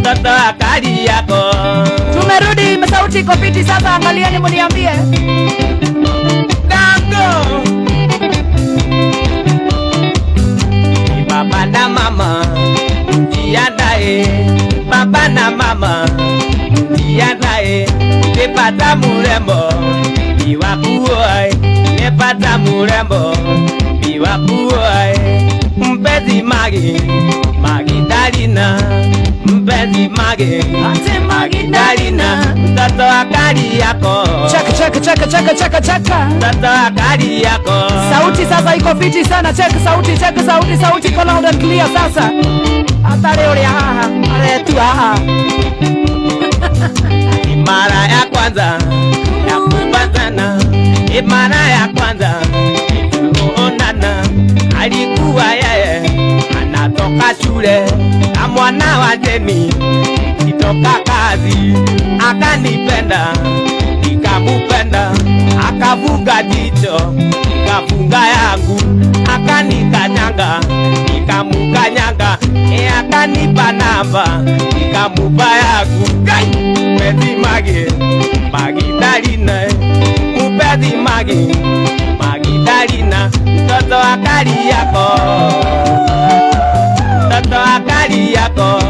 Mtoto akali yako. Tumerudi, sauti iko fiti sasa, angalieni mniambie. Dango. Baba na mama jiandae, baba na mama jiandae, nimepata murembo biwakuoe, nimepata murembo biwakuoe, mpenzi Magi Magdalena, mpenzi Magi Magdalena, mtoto akali yako. Chaka chaka chaka chaka chaka chaka. Mtoto akali yako. Sauti sasa iko fiti sana, check sauti, check sauti, sauti iko loud and clear sasa. Hata leo ya haha, aretu haha. Mara ya kwanza ya kupatana, mara ya kwanza tuonana, alikuwa yeye anatoka shule na mwana wa Jeni kitoka kazi, akanipenda nikamupenda, akafunga jicho nikafunga yangu, akanikanyanga nikamukanyanga, akanipa namba nikamupa yangu. Mpenzi Magi Magdalena, mpenzi Magi Magdalena, mtoto akali yako, mtoto akali yako.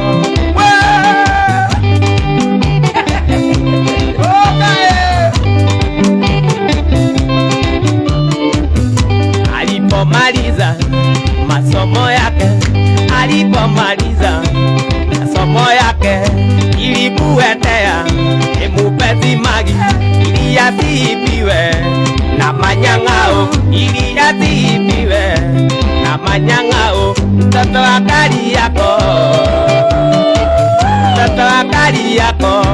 Alipomaliza masomo yake, alipomaliza masomo yake, ilimuendea mpenzi Magi ili asiibiwe na manyang'ao, ili asiibiwe na manyang'ao, mtoto akali yako, mtoto akali yako.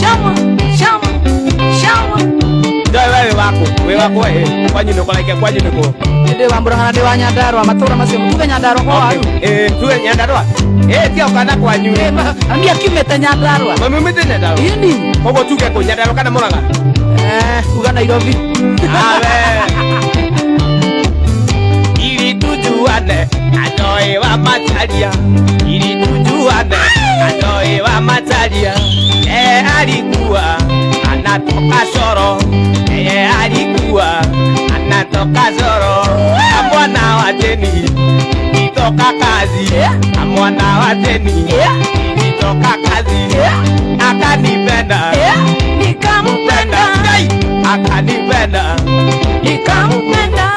Shama shama shama. Ndio wewe wako, wewe wako wewe, kwanyu niko like kwanyu niko. Ndio wa Murang'a ndio wa Nyandarua, matura macio tuge Nyandarua kwa waru. Tuge Nyandarua. Tia ukana kwanyu. Ambia kiumete Nyandarua. Mami mite Nyandarua. Ini. Koguo tuge ku Nyandarua kana Murang'a? Uga Nairobi. Awe. Ili tujuane, andoe wa Macharia. Ili tujuane, andoe wa Macharia. Alikuwa anatoka Soro. Alikuwa anatoka Soro. Mwana wa Jeni kitoka kazi, mwana wa Jeni kitoka kazi, akanipenda nikampenda, akanipenda nikampenda,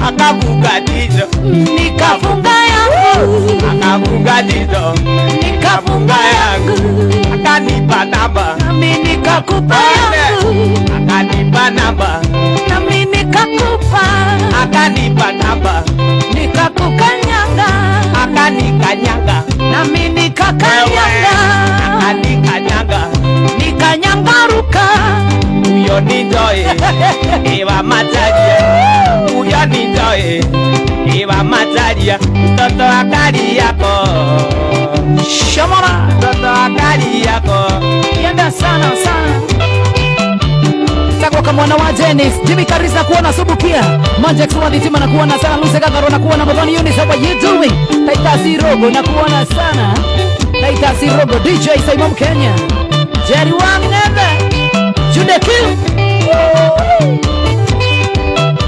akafunga jicho nikafunga yangu, akafunga jicho nikafunga yangu, akanipa namba nami nikakupa yangu, akanipa namba nami nikakupa, akanipa namba nikakukanyanga, akanikanyanga nami nikakanyanga, akanikanyanga nikanyangaruka. Huyo ni Joy Ewa Macharia, huyo ni Joy Ewa Macharia, mtoto akali yako. Shamara, mtoto akali yako. Yenda sana sana. Kwa mwana wa Dennis, Jimmy Karisa kuona Subukia, Manjex wa Dhitima na kuona sana, Luce Gagaro na kuona Modhani Eunice, how are you doing? Taitasi Rogo na kuona sana. Taitasi Rogo, DJ Simon Kenya, Jerry Wang Neve, Jude Kim.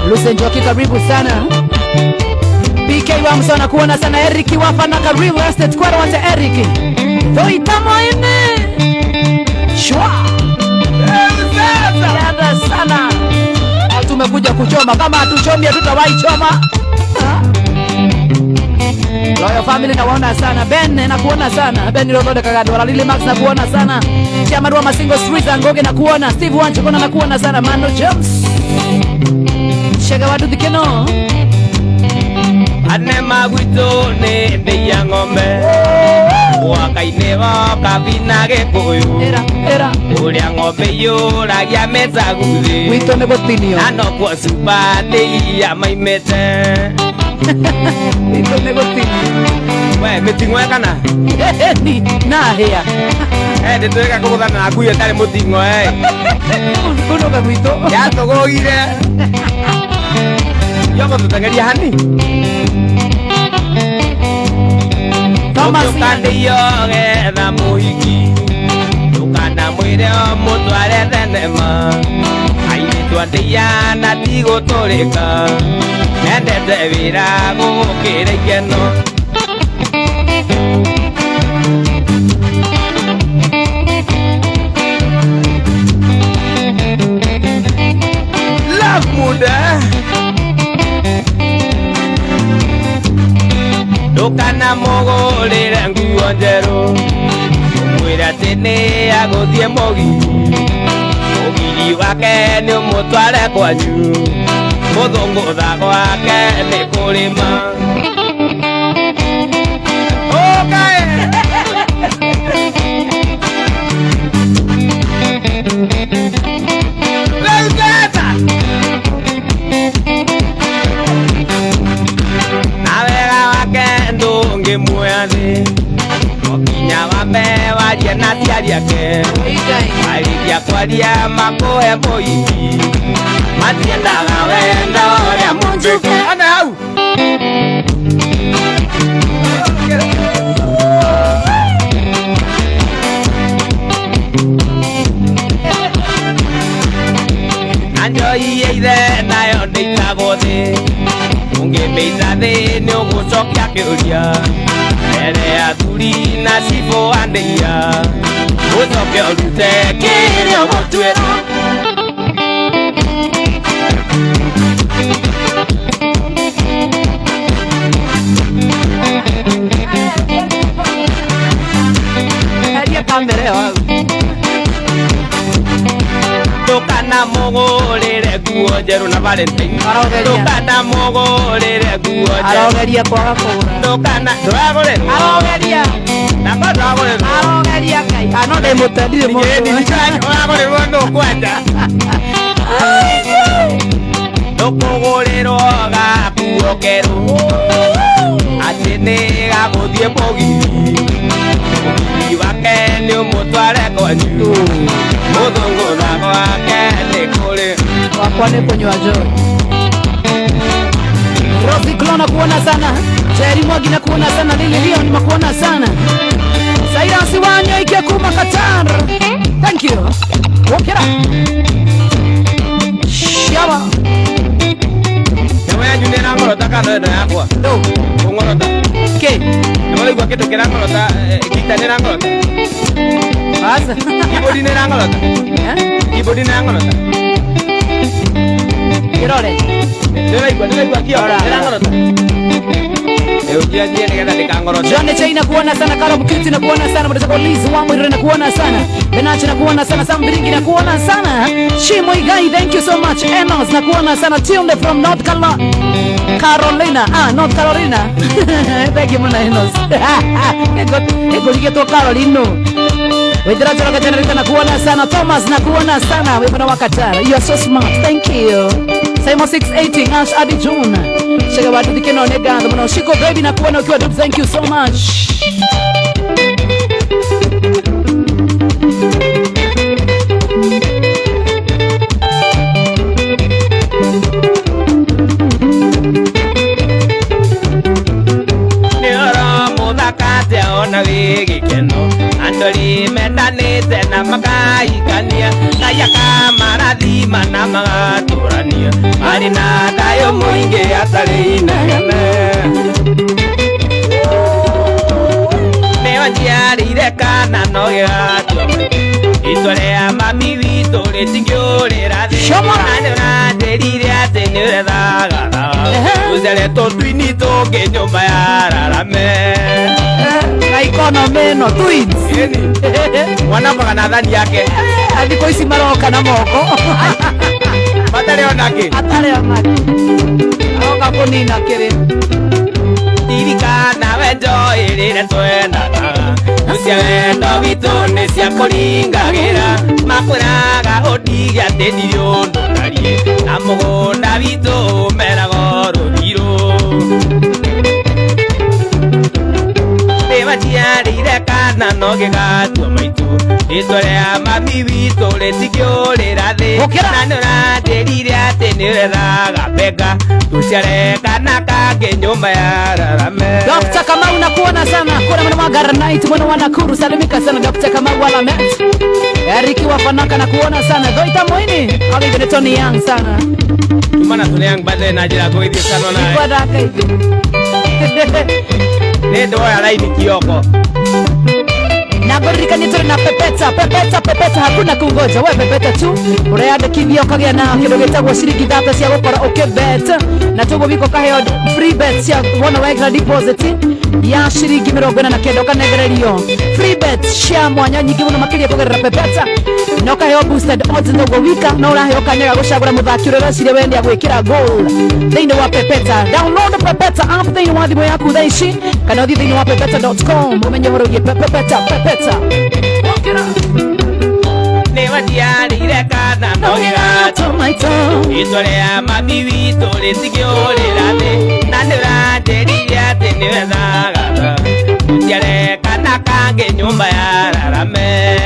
Luce Njoki karibu sana. BK wa Musa na kuona sana, Eric Wafa na Real Estate kwa wate Eric. Toita Moine. Shwa. Yanda sana. Tumekuja kuchoma, kama hatuchomi hatutawahi choma. Royal Family nawaona sana, Ben nakuona sana, Ben Rothode Kagadwala, Lily Max nakuona sana, Chamarua Masingo Street Ngoge nakuona, Steve Wanchokona nakuona sana, Mano James Shega wadu dikeno. Ane magwito ne ndeya ng'ombe mwaka-inĩ woka bina Gĩkũyũ era era ũrĩa ng'ombe iyũragia mĩcaguthi gwitũ nĩ gũtinio na nokuo cuba iria maimĩte gwitũ nĩ gũtinio we mĩting'oe kana ni nahĩa ndĩtwĩka kũgũthana na ngui ĩtarĩ mũting'oe unoga gwitũ yatũgũgire yoko tũteng'eria hani. Thomas Ũkandĩogetha mũhiki ndũkanamwĩre mũtware thenema airĩtu a ndĩa na tigũtũrĩka mendete wĩra gũkĩra ikeno. Love muda ndũkanamũgũrĩre nguo njerũ ũmwĩre atĩ nĩ agũthiĩ mũgiri mũgiri wake nĩ ũmũtware kwanyu gũthũngũtha gwake nĩ kũrĩma. Okay. Na wega wake ndũngĩmuoya thĩ no nginya wambe warie na aciari ake marĩkia kwaria makũhe mũhiki matiendaga wendo ũrĩa mũnjuke. Ana hau na njohi ya ithe nayo ndĩitagwo thĩ ũngĩmĩita thĩ nĩ ũgũcokia kĩũria mbere ya athuri na cibũ a ndĩa ũcoke ũrute kĩrĩa ũgũtuĩra. Heria kamera ĩyo hau. Ndũkanamũgũrĩre nguo njerũ na Valentine ndũkanamũgũrĩre nguo njerũ arogeria kwaga kũgũra ndũkana ndũragũrĩrwo arogeria namba ndũragũrĩrwo arogeria Ngai no ndĩmũte ndirĩ mũndũ ũragũrĩrwo ndũkwenda ndũkũgũrĩrwo gakuo kerũ atĩ nĩ gagũthiĩ mũgiri mũgiri wake nĩ ũmũtware kwanyu mũthũngũtha gwake nĩ kũrĩ wakwa nĩ kũnyua njohi. Rosi Klona kuona sana, Jerry Mwagi na kuona sana, Lily Leon makuona sana, Cyrus Wanyoike kuma Qatar. Thank you. Wokera Shawa Nyamũ yanyu nĩ ĩrang'orota kana ĩno yakwa? No. Kũng'orota Kĩ? Nĩ mũraigua kĩndũ kĩrang'orota gita nĩ ĩrang'orota? Aca. Keyboard nĩ ĩrang'orota? Eh? Keyboard nĩ ĩrang'orota? Kĩrore. Ndĩraigua kĩo ĩrang'orota. Ĩũnjianjie nĩgetha ndĩkang'orote. John Chaina kuona sana, Karo Mkiti na kuona sana, Mtazamo Liz Wamwire na kuona sana, Benachi na kuona sana, Sam Biringi na kuona sana, Shimo Igai, thank you so much, Enos na kuona sana, Tunde from North Carolina, North Carolina. Thank you mwana Enos. Ego Carolino. Withira Joroka Generator na kuona sana, Thomas na kuona sana, wewe wa Qatar. You are so smart. Thank you. Simon 680 Ash Adi June. Shega watu dikeno nega muno Shiko baby na kuona ukiwa dude, thank you so much. Nĩ ũhoro mũthaka atĩa ona wĩ gĩkeno andũ mendanĩte na makahikania Ngai akamarathima na magatũrania marĩ na thayũ mũingĩ atarĩ inegene. Nĩo njiarĩire kana no gĩgatua itua rĩa mami witũ rĩtingĩũrĩra thĩ na nĩũranjĩrire atĩ nĩũrethagathaga ũcere tũtuini tũngĩ nyũmba ya rarame na economy ĩno twins. Mwana okaga na thani yake thikũ ici maroka na moko matarĩ ona kĩ atarĩ ona kĩ aroka kũnina kĩrĩa ririkana we njoĩ rĩrĩa twendanaga cia wendo witũ nĩ cia kũringagĩra makwĩraga ũndige atĩ ndirĩ ũndũ ndariĩ na mũgũnda witũ ũmeraga rũrirũ. waciarĩire kana no gĩgatua maitũ rĩtwa rĩa mami witũ rĩtikĩũrĩra thĩ na nĩũranjĩrire atĩ nĩũrethaga benga tũciare kana kangĩ nyũmba ya rarame. Dr. Kamau nakuona sana kuna mwana wa Garnite mwana wa Nakuru salimika sana Dr. Kamau wala met Eriki wa Fanaka nakuona sana Goita Moini au ni Tony Young sana Tumana Tony Young baadaye na ajira kwa hivi sana na kwa daka hivi Nendo ya laini kioko na gorika nitore na pepeta pepeta pepeta hakuna kungoja we pepeta tu ureyandikithia ukagia na kindu gitagwo ciringi thata cia gukora ukibet na tuguo wiko kaheo free bet cia wona wekira deposit ya ciringi 49 ukanengererio free bet cia mwanya nyingi muno makiria kugerera pepeta na ukaheo boosted odds noguo wika na uraheo kanya ga gucagura muthaki uria ureciria we nĩa gwikira goal thiini wa pepeta. Download pepeta app thiini wa thimu yaku thaa ici kana uthii thiini wa pepeta.com umenye uhoro wigie pepeta pepeta. Nĩ waciarĩire kana no gĩgatũ maitũ rĩtwa rĩa mami witũ rĩtikĩũrĩra thĩ na nĩũranjĩrire atĩ nĩwethaga tũciare kana kangĩ nyũmba ya rarame.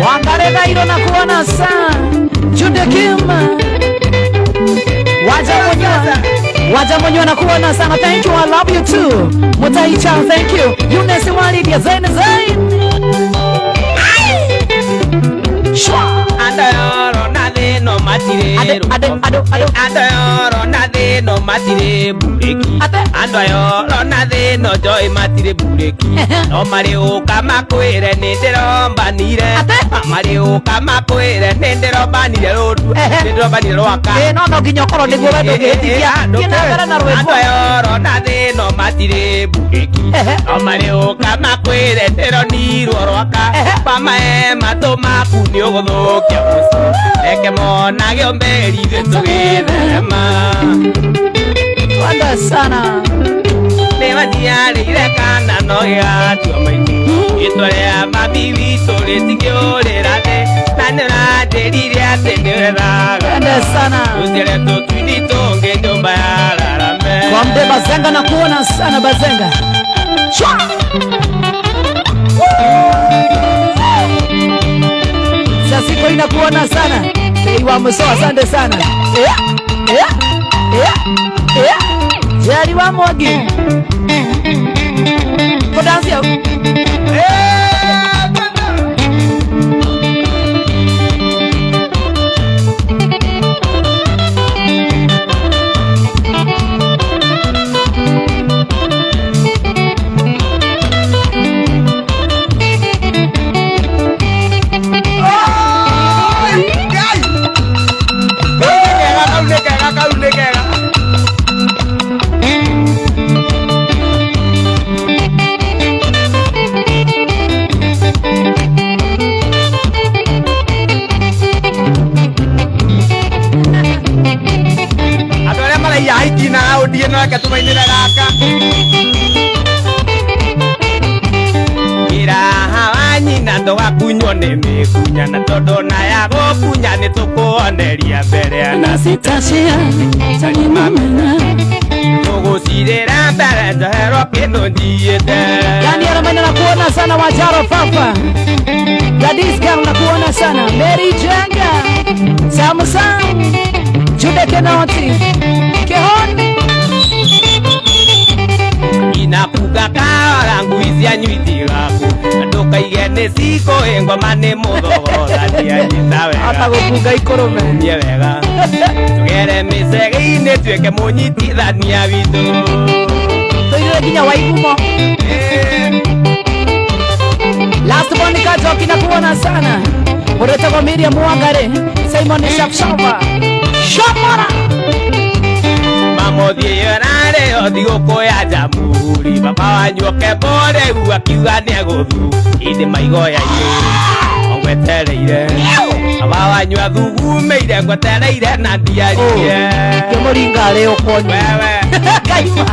Wangarethairwo na kuona saa Jude Kim Waja mwenyewe na kuona sana. Thank you, I love you too. Mutai Chan, thank you. Eunice Walidia, Zain Zain. Shwa. Andayoro na thino matire. Ado ado ado. Andayoro na thino matire bureki. Andayoro na thino joy matire bureki. No mari uka makwire ni ndirombanire. Mari uka makwire ni ndirombanire rundu. Ndirombanire rwaka. Eh no no nginya ukorwo niguo we ndungihĩtithia. Thiĩ na mbere na rwĩmbo. Andayoro na thino matire bureki. No mari uka makwire ndironirwo rwaka. Pamae matũ maku nĩ ũgũthũkia mũciĩ. Reke monage ũmberi ithuĩ tũgĩtherema. Twende sana. Nĩ waciarĩire kana no gĩgatua maitũ rĩtwa rĩa mami witũ rĩtikĩũrĩra thĩ na nĩũranjĩrire atĩ nĩũrethaga Twende sana. tũciare tũtuini tũngĩ nyũmba ya rarame. Kwa mde Bazenga na kuona sana Bazenga. Chwa. Sasiko inakuona sana. Teiwa mso asante sana. Yeah, yeah, yeah, yeah. Jerry wa Mwangi. Kudansi au? Ndogakunywo nĩ mĩkunya na tondũ na ya gũkunya nĩ tũkũoneria mbere na sitashia talimamena tũgũcirĩra mbere njoherwo kĩndũ njiĩte. Yani aramani na kuona sana Wajaro Fafa Gladys Gang na kuona sana Mary Jenga Samsung Jude Kenoti Kehon inakuga kawara ngui cianyu itigaku ndukaige nĩ cikũĩ ngoma nĩ mũthogothania nyita wega ata gũkunga ikũrũme nie wega tũgere mĩcege-inĩ tuĩke mũnyitithania witũ tũirĩre nginya Waigumo. Last one Kajoki na kuona sana Mũretagwo Miriam Wangari Simon Shapshamba Shapara Mamothie yararĩo thigũkũ ya Jamhuri baba wanyu oke mbore akiuga nĩegũthu ĩndĩ maigoya-inĩ ngwetereire baba wanyu athugumĩire ngwetereire na ndiaririe Kĩmũringa arĩ ũkonyo wewe Kaima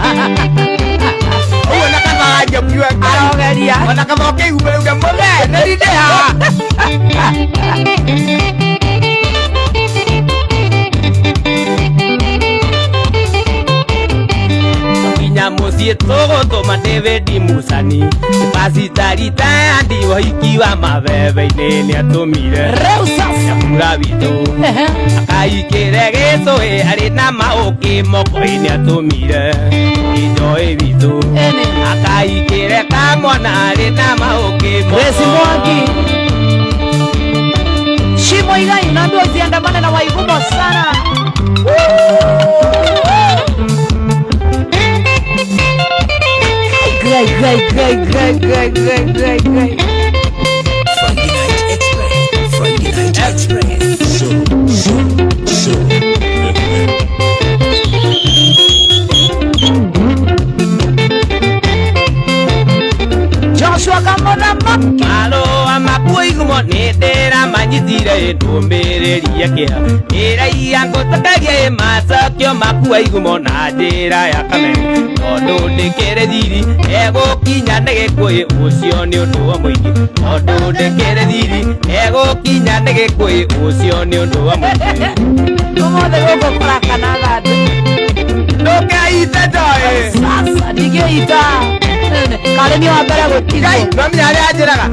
ũguo na kaba wanyu akiuga arogeria ona kaba ũkĩiguĩra uge mũthee nĩ haha. na mũciĩ tũgũtũma David Musani pasitari tandi ũhiki wa mabebe-inĩ nĩatũmire Rĩu sasa Nyambura witũ akaikĩre gĩcũĩ arĩ na maũkĩ moko-inĩ nĩatũmire Ijoĩ witũ akaikĩre kamwana arĩ na maũkĩ Grace Mwangi Shimo Igai unaambiwa usiandamane na Waigumo sana. Gai gai gai gai gai gai gai gai. Friday Night Express. Friday Night Express. So so so. Joshua Kamona Malo amakuigumo nĩndĩra manyitire ndũmĩrĩri ya kĩeha ĩraiya ngũtakagia macokio maku waigumo na njĩra ya kamere tondũ ndĩkĩrĩ thiri egũkinya nĩ gĩkũyũ ũcio nĩ ũndũ wa mũingĩ tondũ ndĩkĩrĩ thiri egũkinya nĩ gĩkũyũ ũcio nĩ ũndũ wa mũingĩ ũmũthĩ gũkũ kũrakana thandũ ndũkeite njoĩ sasa ndingĩita karĩ niĩ wa mbere gũtigwo Ngai nĩwamenya harĩa anjĩraga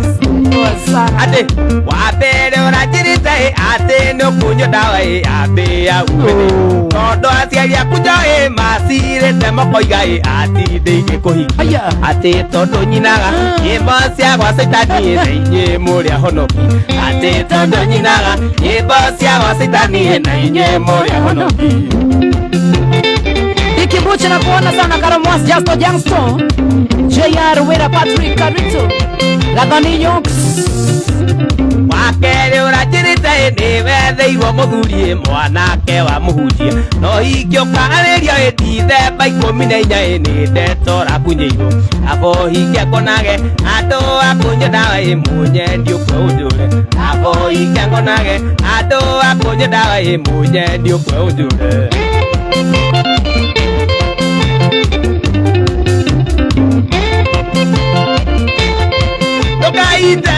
atĩ wa mbere ũranjĩrĩte atĩ nĩ ũkũnyua ndawa ambĩa umĩthĩ tondũ aciari aku njoĩ macirĩte makoiga atĩ ndĩingĩkũhikia atĩ tondũ nyinaga nyĩmbo cia gwa caitani na inyuĩ mũrĩ ahonoki atĩ tondũ nyinaga nyĩmbo cia gwa caitani na inyuĩ mũrĩ ahonoki Ikibuchi na kuona sana Karamwas Justo Jangston JR Wera Patrick Karito Gathani Nyox Wakere ũranjĩrĩte nĩwetheirwo mũthuri mwanake wa mũhunjia no ingĩũkarĩria ĩndithemba 14 nĩ ndeto ũrakunyĩirwo abo hinge ngonage andũ akũnyua ndawa ĩ mũnyendi ũkue ũnjũre abo hinge ngonage andũ akũnyua ndawa ĩ mũnyendi ũkue ũnjũre Ndũkaite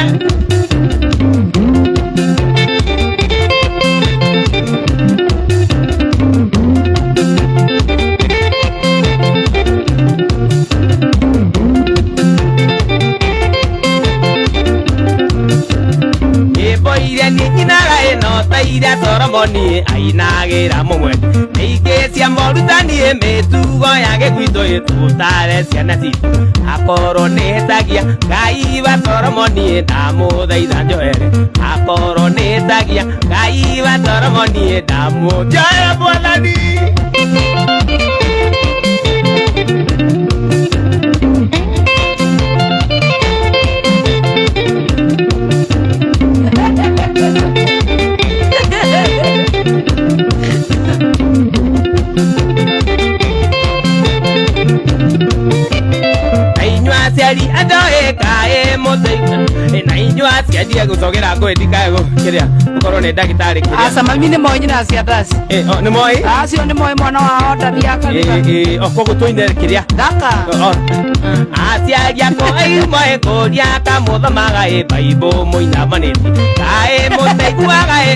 Nyĩmbo iria niĩ nyinaga ĩno ta iria Solomoni ainagĩra mũmwe nĩingĩ cia morutani mĩtugo ya gĩgwitũ ĩtũtare ciana citũ akorwo nĩhĩtagia Ngai wa Solomoni ndamũthaitha njohere akorwo nĩhĩtagia Ngai wa Solomoni ndamũnjohere Mwathani aciari andũ kaĩ mũteithia na inyuĩ aciari gũcogera ngũĩ ndikae kĩrĩa gũkorwo nĩ ndagĩtarĩ kĩrĩa aca mami nĩ moĩ nyina ciandasi nĩ moĩ acio nĩ moĩ mwana wao ndathiaga kanitha o koguo tũine kĩrĩa thaka aciari akwa moĩ kũria kamũthomaga ĩ baibũ mũinamanĩtie kaĩ mũtaiguaga ĩ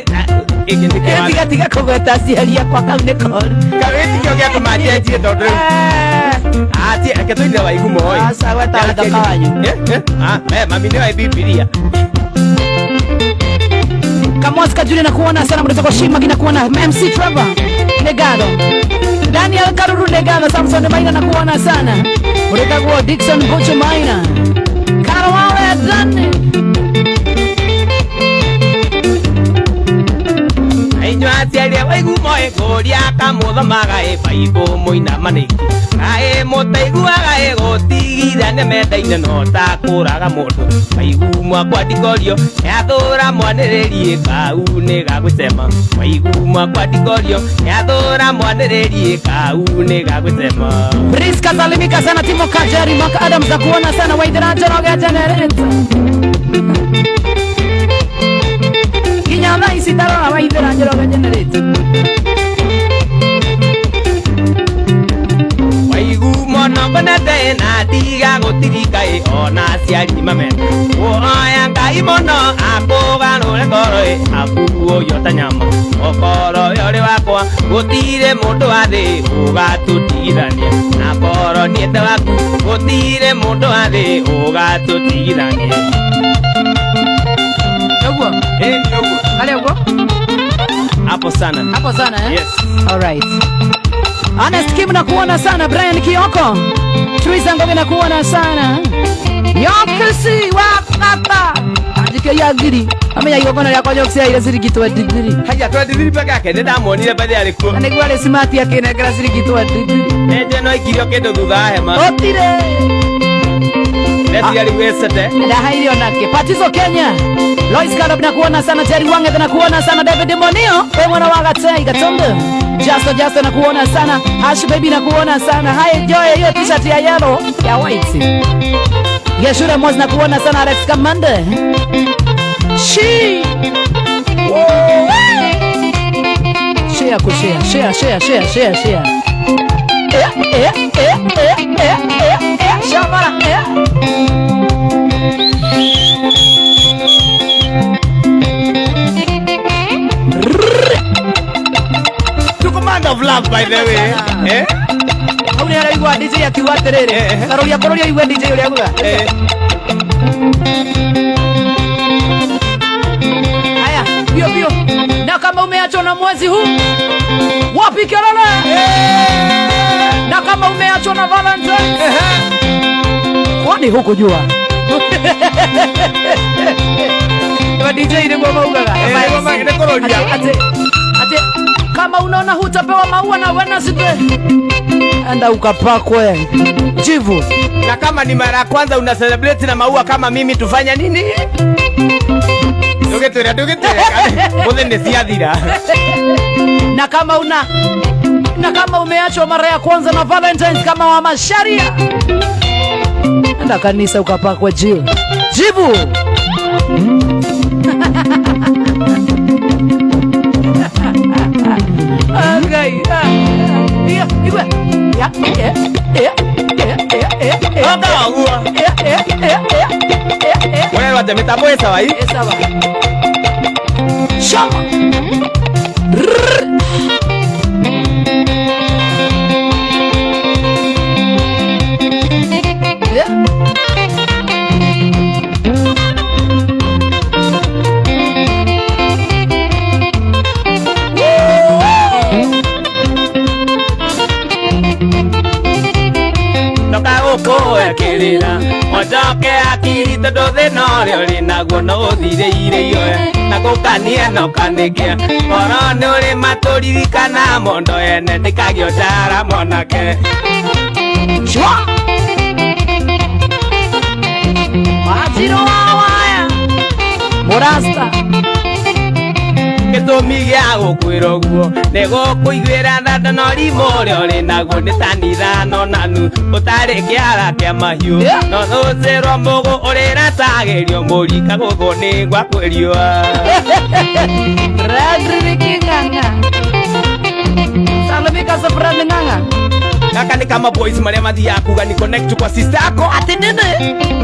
tiga tiga kũgweta aciari akwa kau nĩ koru kau gĩtikĩo gĩa kũmanjenjie tondũ rĩu ati reke tũine Waigumo ĩ aca gweta gĩthaka wanyu mami nĩ oĩ Bibilia Kamwas Kajuli na kuona sana mtoto kwa Shima kina kuona MC Trevor Negado Daniel Karuru Negado Samson Maina na kuona sana Urekagwo Dickson Bucho Maina Karwawe Dani Inyuĩ aciari Waigumo ĩ kũria kamũthomaga ĩ baibũ mũinamanĩtie kaĩ mũtaiguaga ĩ gũtigithia nĩmendaine no ta kũraga mũndũ Waigumo akwa ndikorio yathũra mwanĩrĩrie kau nĩ gagwĩcema Waigumo akwa ndikorio yathũra mwanĩrĩrie kau nĩ gagwĩcema Priska salimika sana Timo Kajari Mark Adams za kuona sana Waithera Njoroge Generator Nginya thaa ici tarora Waithera Njoroge Generator Waigumo no ngonete na ndiga gũtirika ĩ ona Aciari mamenda Woya Ngai mũno akũgarũre ngoro ĩ akuo ta nyama Okorwo ũrĩ wakwa gũtirĩ mũndũ wa thĩ ũgatũtigithania Na korwo niĩ te waku gũtirĩ mũndũ wa thĩ ũgatũtigithania Ũguo? Ĩ nĩ ũguo. Harĩa ũguo? Hapo sana. Hapo sana eh? Yes. All right. Honest Kim nakuona sana, Brian Kioko. Teresa Ngoge nakuona sana. Yokisi wa papa. Andike ya ngiri. Amenya igongona rĩakwa njoki ira ciringi 23. Haya 23 peke yake nĩ ndamuonire mbere arĩ kuo. Na nĩguo arĩ smart akĩnengera ciringi 23. Nĩnjũĩ no aikirio kĩndũ thutha wa hema. Gũtirĩ. Ndeciria rĩu wĩcete. Ndahaire onake. Patizo Kenya. Lois Caleb nakuona sana, Jerry Wangethe nakuona sana, David Monio, we mwana wa Gatei Gatombe. Justo Justo nakuona sana, Ash Baby nakuona sana. Hi Joy, hiyo t-shirt ya yellow ya white. Yeshura Moz nakuona sana, Alex Kamande. She. Share kushare, share share share share share. Eh eh eh eh eh eh eh. Shamara eh. Tuko man of love by the way. Eh? Hau nĩ araigua DJ akiuga atĩrĩrĩ, Eh. karoria kororia igue DJ ũrĩa auga. Eh. Haya, bio bio. Na kama umeachwa na mwezi huu, wapi kelele? Na kama umeachwa na Valentine, kwani hukujua? Wa DJ nĩguo maugaga. Eh, nĩguo nĩ kũroria. Ati kama unaona hutapewa maua na Wednesday, enda ukapakwe jivu. Na kama ni mara ya kwanza una celebrate na maua kama mimi tufanya nini? Ndũgĩtwĩre, ndũgĩtwĩre. Mũthĩ nĩ ciathira. Na kama una na kama umeachwa mara ya kwanza na Valentines kama wa Masharia, enda kanisa ukapakwe jivu. Jivu. Okay. Iya, igwe. Ya, eh, eh, eh, eh, eh, eh. Oka ũguo. Eh, eh, eh, eh, eh, eh. Ũrerwo atĩ mĩtambo ĩ sawa ĩ? Ĩ sawa. Shama. Yeah. Ndũkagũkũĩkĩrĩra ũcoke akiri tondũ thĩna ũrĩa ũrĩ naguo no ũthirĩire ioe na gũkania na ũkanĩkia oro nĩ ũrĩ matũririkana mondo ene ndĩkagĩa ũtara mwanake. Shwa! Majiro wa waya. Mũrasta. Gĩtũmi gĩa gũkwĩra ũguo nĩ gũkũiguĩra tha no rimũ ũrĩa ũrĩ naguo nĩ tani ithano na nuthu ũtarĩ kĩara kĩa mahiũ. Yeah. No rũcĩrwo mũgũ ũrĩratagĩrio mũrika gũkũ nĩ gwakwĩriũa. Radriki Ng'ang'a. Salimika sa Fred Ng'ang'a. Gaka nĩ kama boys marĩa mathiaga kuga ni connect kwa sister yako. Ati nini?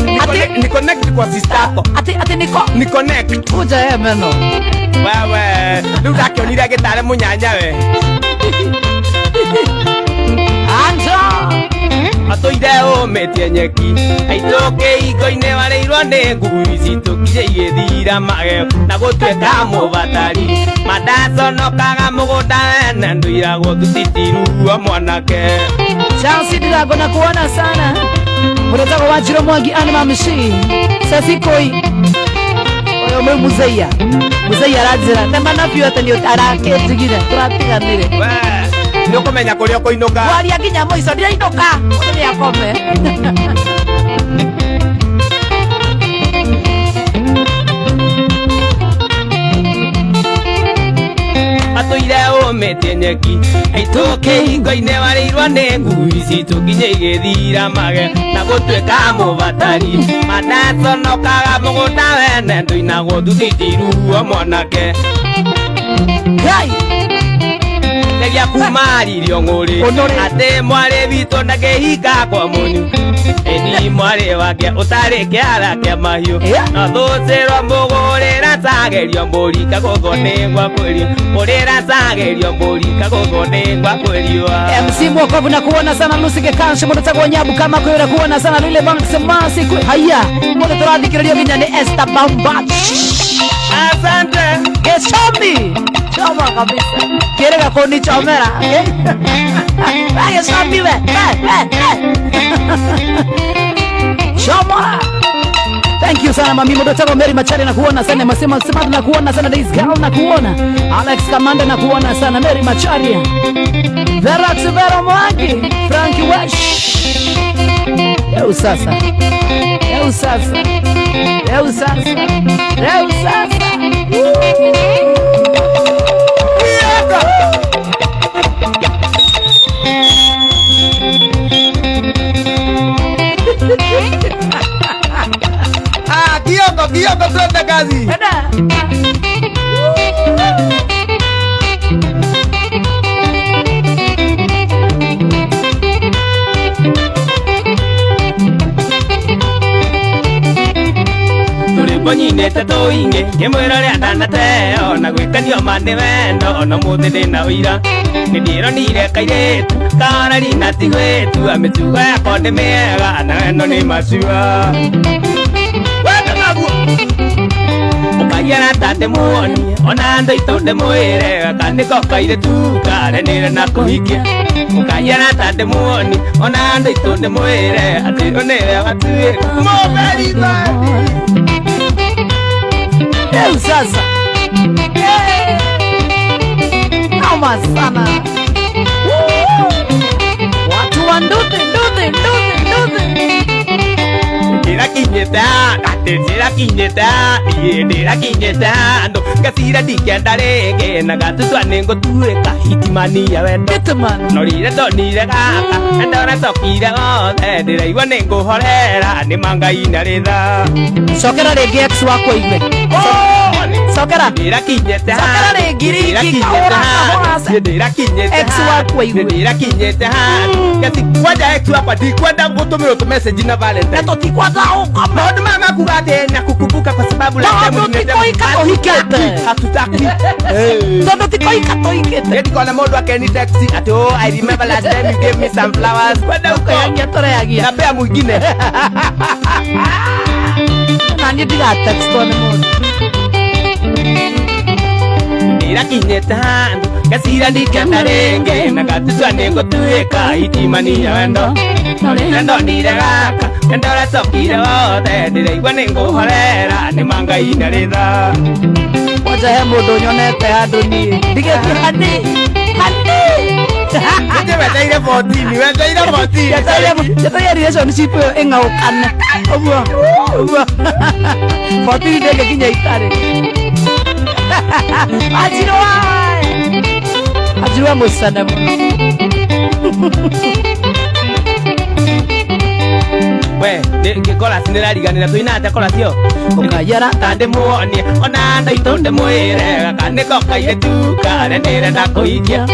Ni Ati connect, ni connect kwa sister yako. ati niko Ni connect. kuja ye meno. Wewe, rĩu ndakĩonire agĩtare mũnyanyawe. Anja. Atũire ũmĩtie nyeki aitũ kĩhingo-inĩ warĩirwo nĩ ngui citũ nginya igĩthira magego na gũtuĩka mũbatari mandaconokaga mũgũnda wene ndũiragwo thutitiruo mwanake. Chelsea Ndirango na kuona sana. Mũrotagwo wa Njiro Mwangi Anne Mamshi. Sasikoi. Oyo mwe muzeia. Muzeia aranjĩra tema na biũ atĩ nĩ arakĩnjigire tũratiganire. We, nĩ ũkũmenya kũrĩa ũkũinũka. Waria nginya mũico ndirainũka. Mũndũ nĩ akome. Atũire ũmĩtie nyeki aitũ kĩhingo-inĩ warĩirwo nĩ ngui citũ nginya igĩthira mage na gũtuĩka mũbatari mandaconokaga mũgũnda wene ndũinagwo thuthitiruo mwanake. Ngai. Ngeria kumaririo ng'ũrĩ Ũnũrĩ. atĩ mwarĩ witũ ndangĩhinga kwa mũnyu Eni mwarĩ wake ũtarĩ kĩara kĩa mahiũ. No thũcĩrwo mũgũrĩra cagerio mbũri kagũthwo nĩ gwakwĩrio. Mũrĩra cagerio mbũri kagũthwo nĩ gwakwĩrio. MC Mwokovu na kuona sana Lucy Gekansho mũndũ tagwo Nyabu kama kwĩra kuona sana Lile Banks Masi kwe haya mũndũ tũrathikĩrĩrio nginya nĩ Esther Bambach. Asante. Geshomi choma kabisa kĩrĩga kũnichomera Geshomi we choma. Thank you sana mami mũndũ tagwo Mary Machari na kuona sana Masema Smart na kuona sana Days Girl na kuona Alex Kamanda na kuona sana Mary Macharia Verax Vera Mwangi Frankie Wesh. Eu sasa. Eu sasa. Eu sasa. Eu sasa. Ah, Kioko, Kioko twende kazi. Nyinete tũingĩ ngĩmwĩra ũrĩa ndanateo na gwĩkanio ma nĩ wendo ona mũthĩ ndĩna ũira nĩ ndĩronire kairĩtu karari na tigwĩtu mĩtugo yakwa nĩ mĩega na wendo nĩ macua wendo naguo ũkaiara ta ndĩmuonie ona andũ aitũ ndĩmwĩre gaka nĩko kairĩtu karenĩre na kũhikia ũkaiara ta ndĩmuonie ona andũ aitũ ndĩmwĩre atĩ nĩwe watuĩka mũberithani. Eu sasa. Noma sana. Watu wa nduthi nduthi nduthi nduthi. Ndĩrakinyĩte atĩ ndĩrakinyĩte iĩ ndĩrakinyĩte andũ ngacira ndikenda rĩngĩ na gatutua nĩngũtuĩka hitimani ya wendo no rire ndonire gaka na ndoracokire gothe ndĩraigua nĩngũhorera nĩ mangai na rĩtha. Cokera rĩngĩ ex wakwa igue. Cokera. Ndĩrakinyĩte Cokera rĩngĩ rĩngĩ kahũra kahũra. Ndĩrakinyĩte Ex wakwa igue. Ndĩrakinyĩte handũ ngati kwanja ex wakwa ndikwenda gũtũmĩrwo tũmessage na Valentine na tũtikwenda ũkome maũndũ maya makuga atĩ na kukumbuka kwa sababu last time tondũ tikoika tũhikĩte hatutaki tondũ tikoika tũhikĩte ndikona mũndũ akeni text atĩ oh I remember last time you gave me some flowers kwenda uko tũreagia tũreagia na pea mwingine na niĩ ndigatextwo nĩ mũndũ. Ndĩrakinyĩte handũ ngacira ndikenda rĩngĩ na gatutua nĩngũtuĩka itimani ya wendo na ndonire gaka na ndoracokire wothe ndĩraigua nĩngũhorera nĩ mangai na rĩtha. Kwanja he mũndũ nyonete handũ niĩ ndigĩtie hani hani. Nĩ weteire 14 weteire 14 Njeteire relationship ĩyo ĩng'aũkane ũguo ũguo 14 ndĩngĩkinya itarĩ. Ajirwa Ajirwa mũcane mũno. We ngĩkora nĩrariganĩra tũinate kora cio ũkaiara ta ndĩmuonie ona andũ aitũ ndĩmwĩre gaka nĩko kairĩtu karenĩre na kũhikia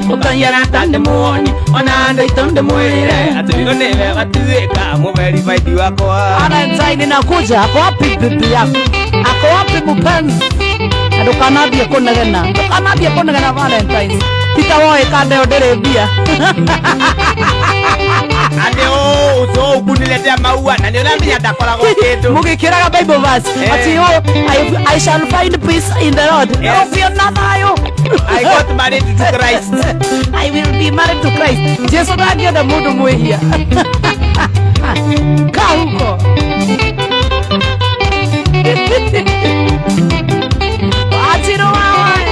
ũkaiara ta ndĩmuonie ona andũ aitũ ndĩmwĩre atĩ ũyũ nĩwe watuĩka mũverifaidi wakwa. Valentine inakuja, ako wapi bibi yako? Ako wapi mpenzi? Na ndũkanambie kũnegena, ndũkanambie kũnegena Valentines. Tita woe kanda ĩyo ndĩrĩ mbia. Ate oh so ukuniletea maua na nĩũramenya ndakoragwo kĩndũ. Mũgĩkĩraga Bible verse ati oh I shall find peace in the Lord. Ũkĩona thayũ. I got married to Christ. I will be married to Christ. Jesu ndangĩenda mũndũ mwĩhia. Kaa huko. Wachiro wawe.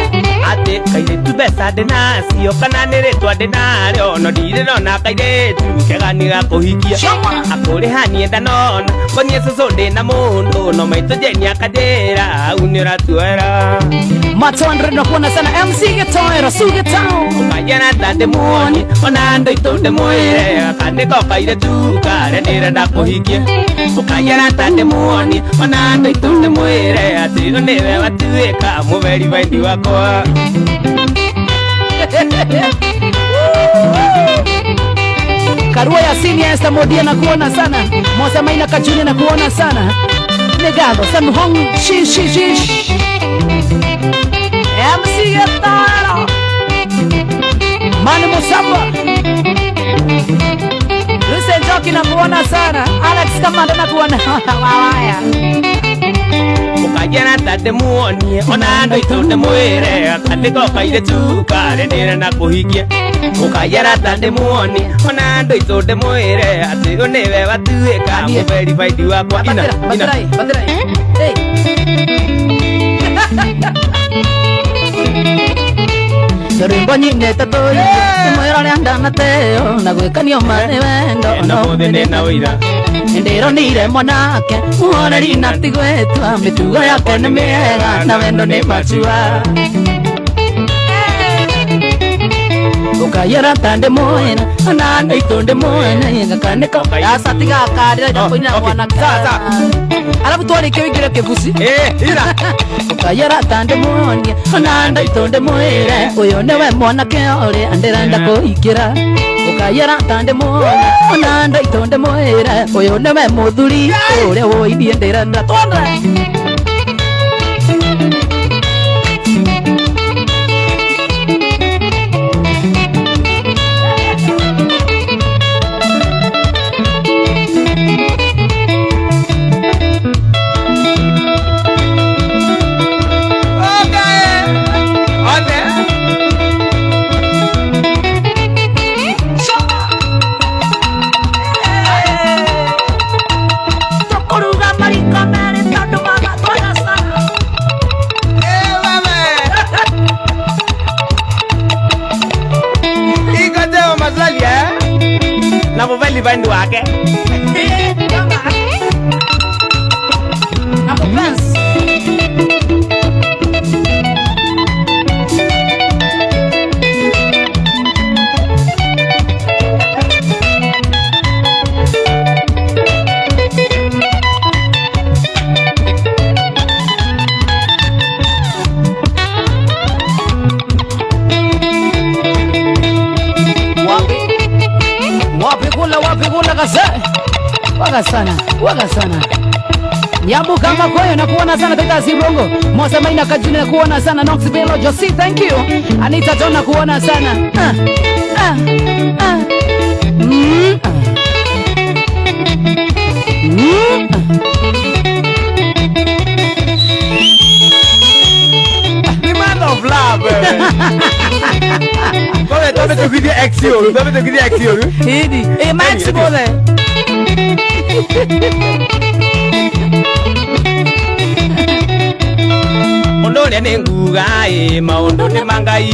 Atĩ kairĩtu mbeca ndĩnacio kana nĩ rĩtwa ndĩnarĩo no ndirĩrona kairĩtu kega nĩ gakũhikia akũrĩha niĩ ndanona ngonie cũcũ ndĩna mũndũ no maitũ Jane akanjĩra hau nĩ ũratuoera. Mato Andre nakuona sana MC Getoero Sugetao ũkaiara ta ndĩmuonie ona andũ aitũ ndĩmwĩre gaka nĩko kairĩtu karĩa ndĩrenda kũhikia ũkaiara ta ndĩmuonie ona andũ aitũ ndĩmwĩre atĩ ũyũ nĩwe watuĩka mũverifaidi wakwa. Karua ya senior Esther Modia na kuona sana. Mosa Maina Kajuni na kuona sana. Negado Samhong shi shi shi. MC Getara. Manu Musamba. Lucy Njoki na kuona sana. Alex Kamanda na kuona. Wawaya. Ukajana tate muonie ona ndo itunde mwire akandiko kaire tu kare nira na kuhikia. Ukajana tate muonie ona ndo itunde mwire ati niwe watuika mu verified wakwa ina ina. Hey. Rwimbo nyine tatu mwira ria ndanateo na gwikanio mani wendo no muthene na wira ndironire mwanake muhoreri na tigwetwa mitugo yake ni miega na wendo ni machua ukayera tande mwena ona ndaitunde mwena gakaniko asa tiga karira japoina mwanake sasa alafu twarikie wingire kibuci ira ukayera tande mwonie ona ndaitunde mwire uyu niwe mwanake uria ndirenda kuhikira ukayera tande mwonie ona ndaitunde mwire uyu niwe muthuri uria woithie ndirenda twende. Na muveli wake na mufensi Waga sana, waga sana. Nyambu kama koyo na kuona sana Tata Sibongo. Mosa Maina Kajuni na kuona sana Nox Velo Josie, thank you. Anita John na kuona sana. The man of love. Tobe tobe tukidia exio, tobe tukidia exio. Hidi, eh Max bole. Undu uria ni nguga maundu ni mangai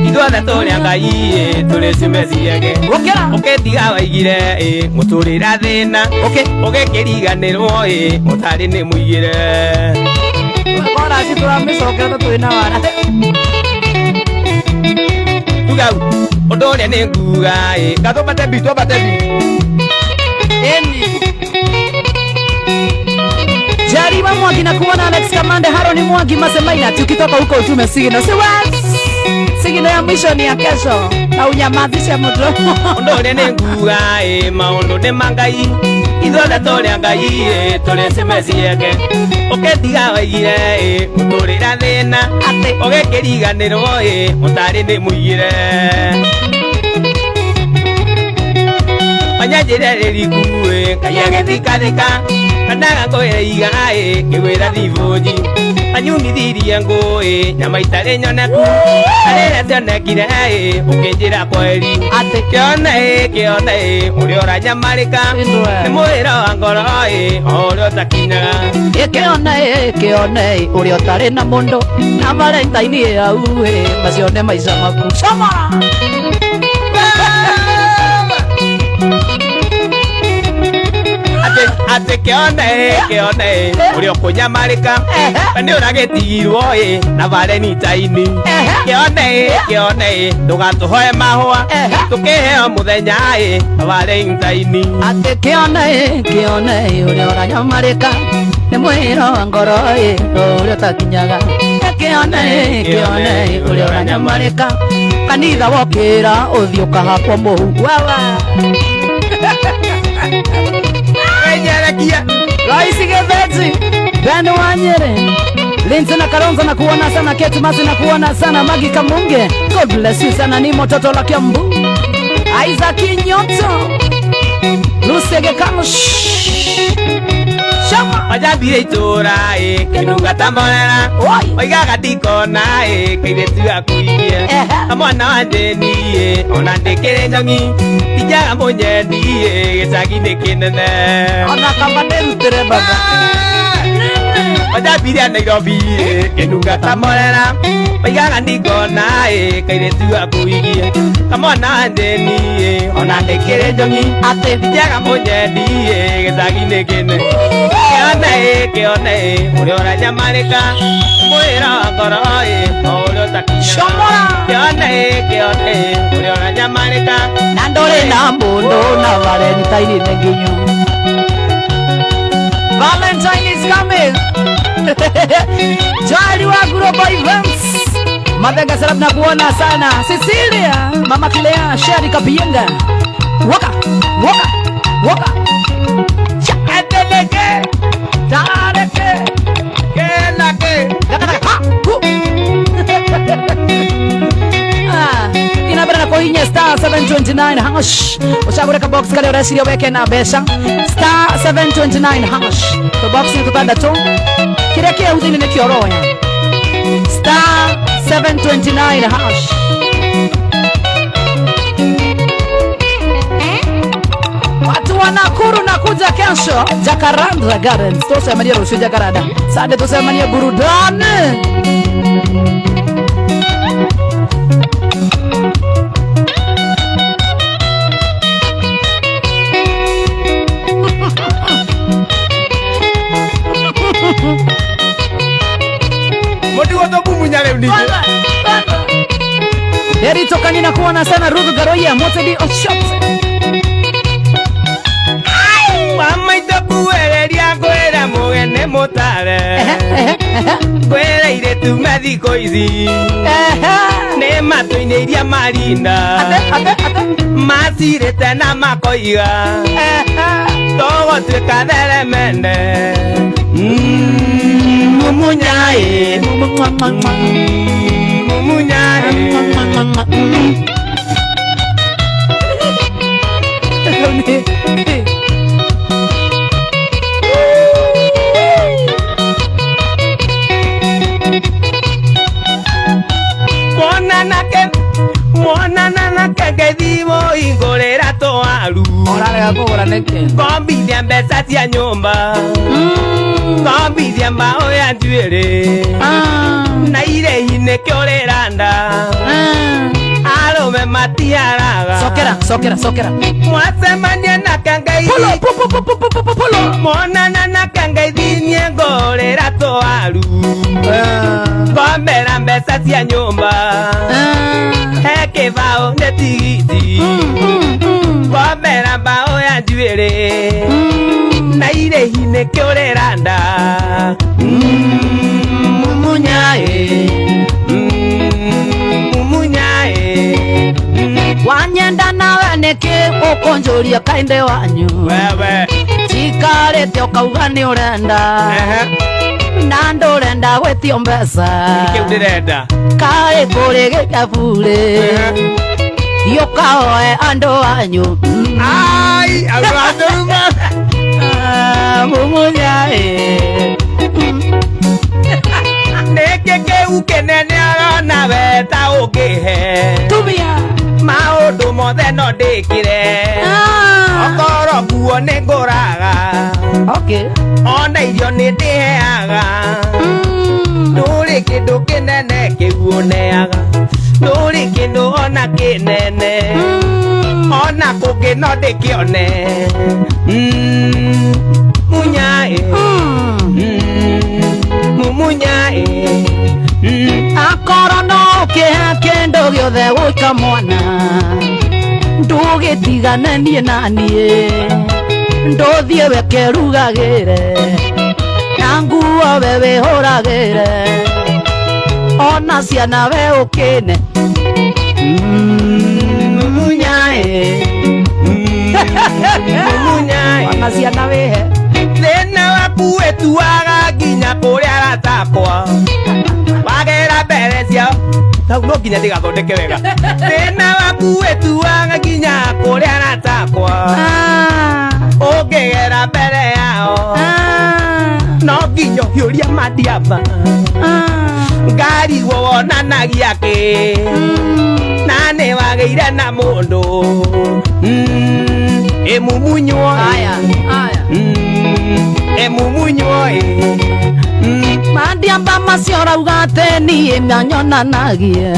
ithuothe turi a Ngai turi ciumbe ciake ukitiga waigire muturira thina ugikiriganirwo mutari ni muigire Kora ci turamicokera twina wara tuga undu uria ni nguga gathobate bi twabate bi. Jariwa Mwangi na kuona Alex Kamande, Haroni Mwangi Masemaina, tukitoka huko utume sigino. Sigino ya mwisho ni ya kesho na unyamazishe mdomo. Undu uria ni nguga maundu ni mangai ithuothe turi a Ngai turi ciumbe ciake ukitiga waigire muturira thina ugikiriganirwo mutari ni muigire Manyanjira rĩrikue Ngai agĩthikathika kanaga ngwĩra iga ngĩgwĩra thibũnji anyumithirie ngũĩ nyama itarĩ nyoneku arĩrĩa cionekire ũkĩnjĩra kweri atĩ kĩone kĩone ũrĩa ũranyamarĩka nĩ mwĩra wa ngoro o ũrĩa ũtakinyaga kĩone kĩone ũrĩa ũtarĩ na mũndũ na valentine au macio nĩ maica maku Chomora. Ate kĩone kĩone ũrĩa ũkũnyamarĩka nĩ ũragĩtigirwo na valentine kĩone kĩone ndũgatũhoe mahũa tũkĩheo mũthenya na valentine Ate kĩone kĩone ũrĩa ũranyamarĩka nĩ mwĩra wa ngoro ũrĩa ũtakinyaga kĩone kĩone ũrĩa ũranyamarĩka kanitha wokĩra ũthiĩ ũkahakwo mũhu Wawa. Enyerekia. Raisi Geveji, Ben Wanyere, Linzi na Kalonzo na kuona sana, Kate Masi na kuona sana, Magi Kamunge, God bless you sana, ni mototo la Kiambu, Isaac Nyoto, Lusege Kamush, Shama, Wajambire itũra ĩ kĩnunga ta mborera oigaga ndikona ĩ kairĩtu gakuigie mwana wa ndĩni ĩ ona ndĩkĩrĩ njong'i tinjaga mũnyendi ĩ gĩcagi-inĩ kĩnene ona kaba ndĩrutĩre baba Wajambire a Nairobi ĩ kĩnunga ta mborera oigaga ndikona ĩ kairĩtu gakuigie kamwana wa ndĩni ĩ ona ndĩkĩrĩ njong'i atĩ tinjaga mũnyendi ĩ gĩcagi-inĩ kĩnene Kĩone ĩ kĩone ĩ ũrĩa ũranyamarĩka mwĩra wa ngoro ĩ o ũrĩa ũtakinyaga Shomora Kĩone ĩ kĩone ĩ ũrĩa ũranyamarĩka na ndũrĩ na mũndũ na Valentine nĩ nginyu. Valentine is coming. Joel wa Global Events. Mabenga salamu na kuona sana. Cecilia, Mama Kilea, Sheri Kapienga. Waka, waka, waka. Cha Eteleke, tareke. kelake. Gaka ha, hu. Ah, inabera na kuhinya star 729 hash. Ushagure ka box kale ureciria weke na mbeca. Star 729 hash. To box ni tutanda tu. Kiria kia uthini ni kioroya. Star 729 hash. Watu wa Nakuru nakuja kesho Jacaranda Gardens. Tusemanie rucio Jacaranda. Sande tusemanie burudani. Mũndũ tũmumunya rĩu ningĩ. Heri tokani na kuona sana Ruth Garoya Motedi Oshot. Mama itakuereria ngwĩra mũgene mũtare ngwĩra irĩtu mathikũ ici nĩ matũ-inĩ iria marinda macirĩte na makoiga tũgũtuĩka theremende mumunya ĩ mumunya ĩ. Mwana nake ngĩthiĩ ingũrĩra twaru Ũrarega kũgũra nĩkĩ? Ngombithia mbeca cia nyũmba ngombithia mbaũ ya njuĩrĩ na irĩhi nĩkĩo ũrĩranda arũme matiaraga. Sokera, sokera, sokera. Mwacemania nake ngeithi Pulo, pu, pu, pu, pu, pu, pu, pulo. Monana nake ngeithi niĩ ngũrĩra twaru ngombera mbeca cia nyũmba he kĩbaũ nĩ tigiti ngombera mbaũ ya njuĩrĩ na irĩhi nĩkĩo ũrĩranda mumunya ĩ mumunya ĩ Wanyenda nawe nĩkĩ ũkũnjũria kainde wanyu wewe Njikarĩte ũkauga nĩ ũrenda na ndũrenda gwĩtio mbeca nĩkĩo ndĩrenda Kaĩ kũrĩ gĩkaburi Thiĩ ũkahoe andũ anyu Ai, andũ andũruma Mumunya ĩ Nĩkĩ kĩu kĩnene arona we ta ũngĩhe Tumia maũndũ mothe no ndĩkĩre okorwo nguo nĩ ngũraga Okay. Ona irio nĩ ndĩheaga ndũrĩ kĩndũ kĩnene kĩu ũneaga ndũrĩ kĩndũ ona kĩnene ona kũngĩ no ndĩkĩone munya ĩ mumunya ĩ Akorwo no ũkĩhe kĩndũ gĩothe gũika mwana ndũgĩtigane niĩ na niĩ ndũthiĩ wekerugagĩre na nguo we wĩhũragĩre ona ciana we ũkĩne mumunya ĩ Mumunya Ona ciana wĩhe. Thĩna waku wĩtuaga nginya kũrĩa aratakwa. Wagera mbere ciao. Tau no nginya ndĩgathondeke wega. Thĩna waku wĩtuaga nginya kũrĩa aratakwa. Ũngĩgera mbere yao. No nginya ũhiũria mandiamba. Ngari wonanagia kĩ. Na nĩ wagĩire na mũndũ. Ĩmumunywo. Aya, aya. Ĩmumunywo. Mandiamba macio rauga atĩ niĩ manyonanagia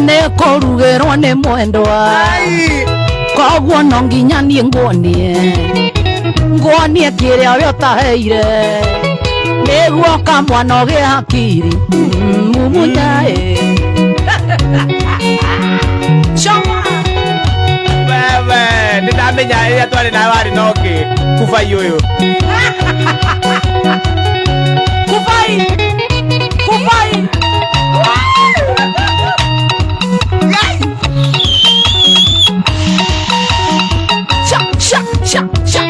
nĩ kũrugĩrwo nĩ mwendwa. Koguo no nginya niĩ nguonie nguonie kĩrĩa we ũtaheire nĩguo kamwana ũgĩe hakiri. Mumunya ĩ. Choma. Wewe nĩ ndamenya rĩrĩa twarĩ nawe warĩ na ũngĩ kubai ũyũ. Kubai. Kubai. Cha cha cha cha.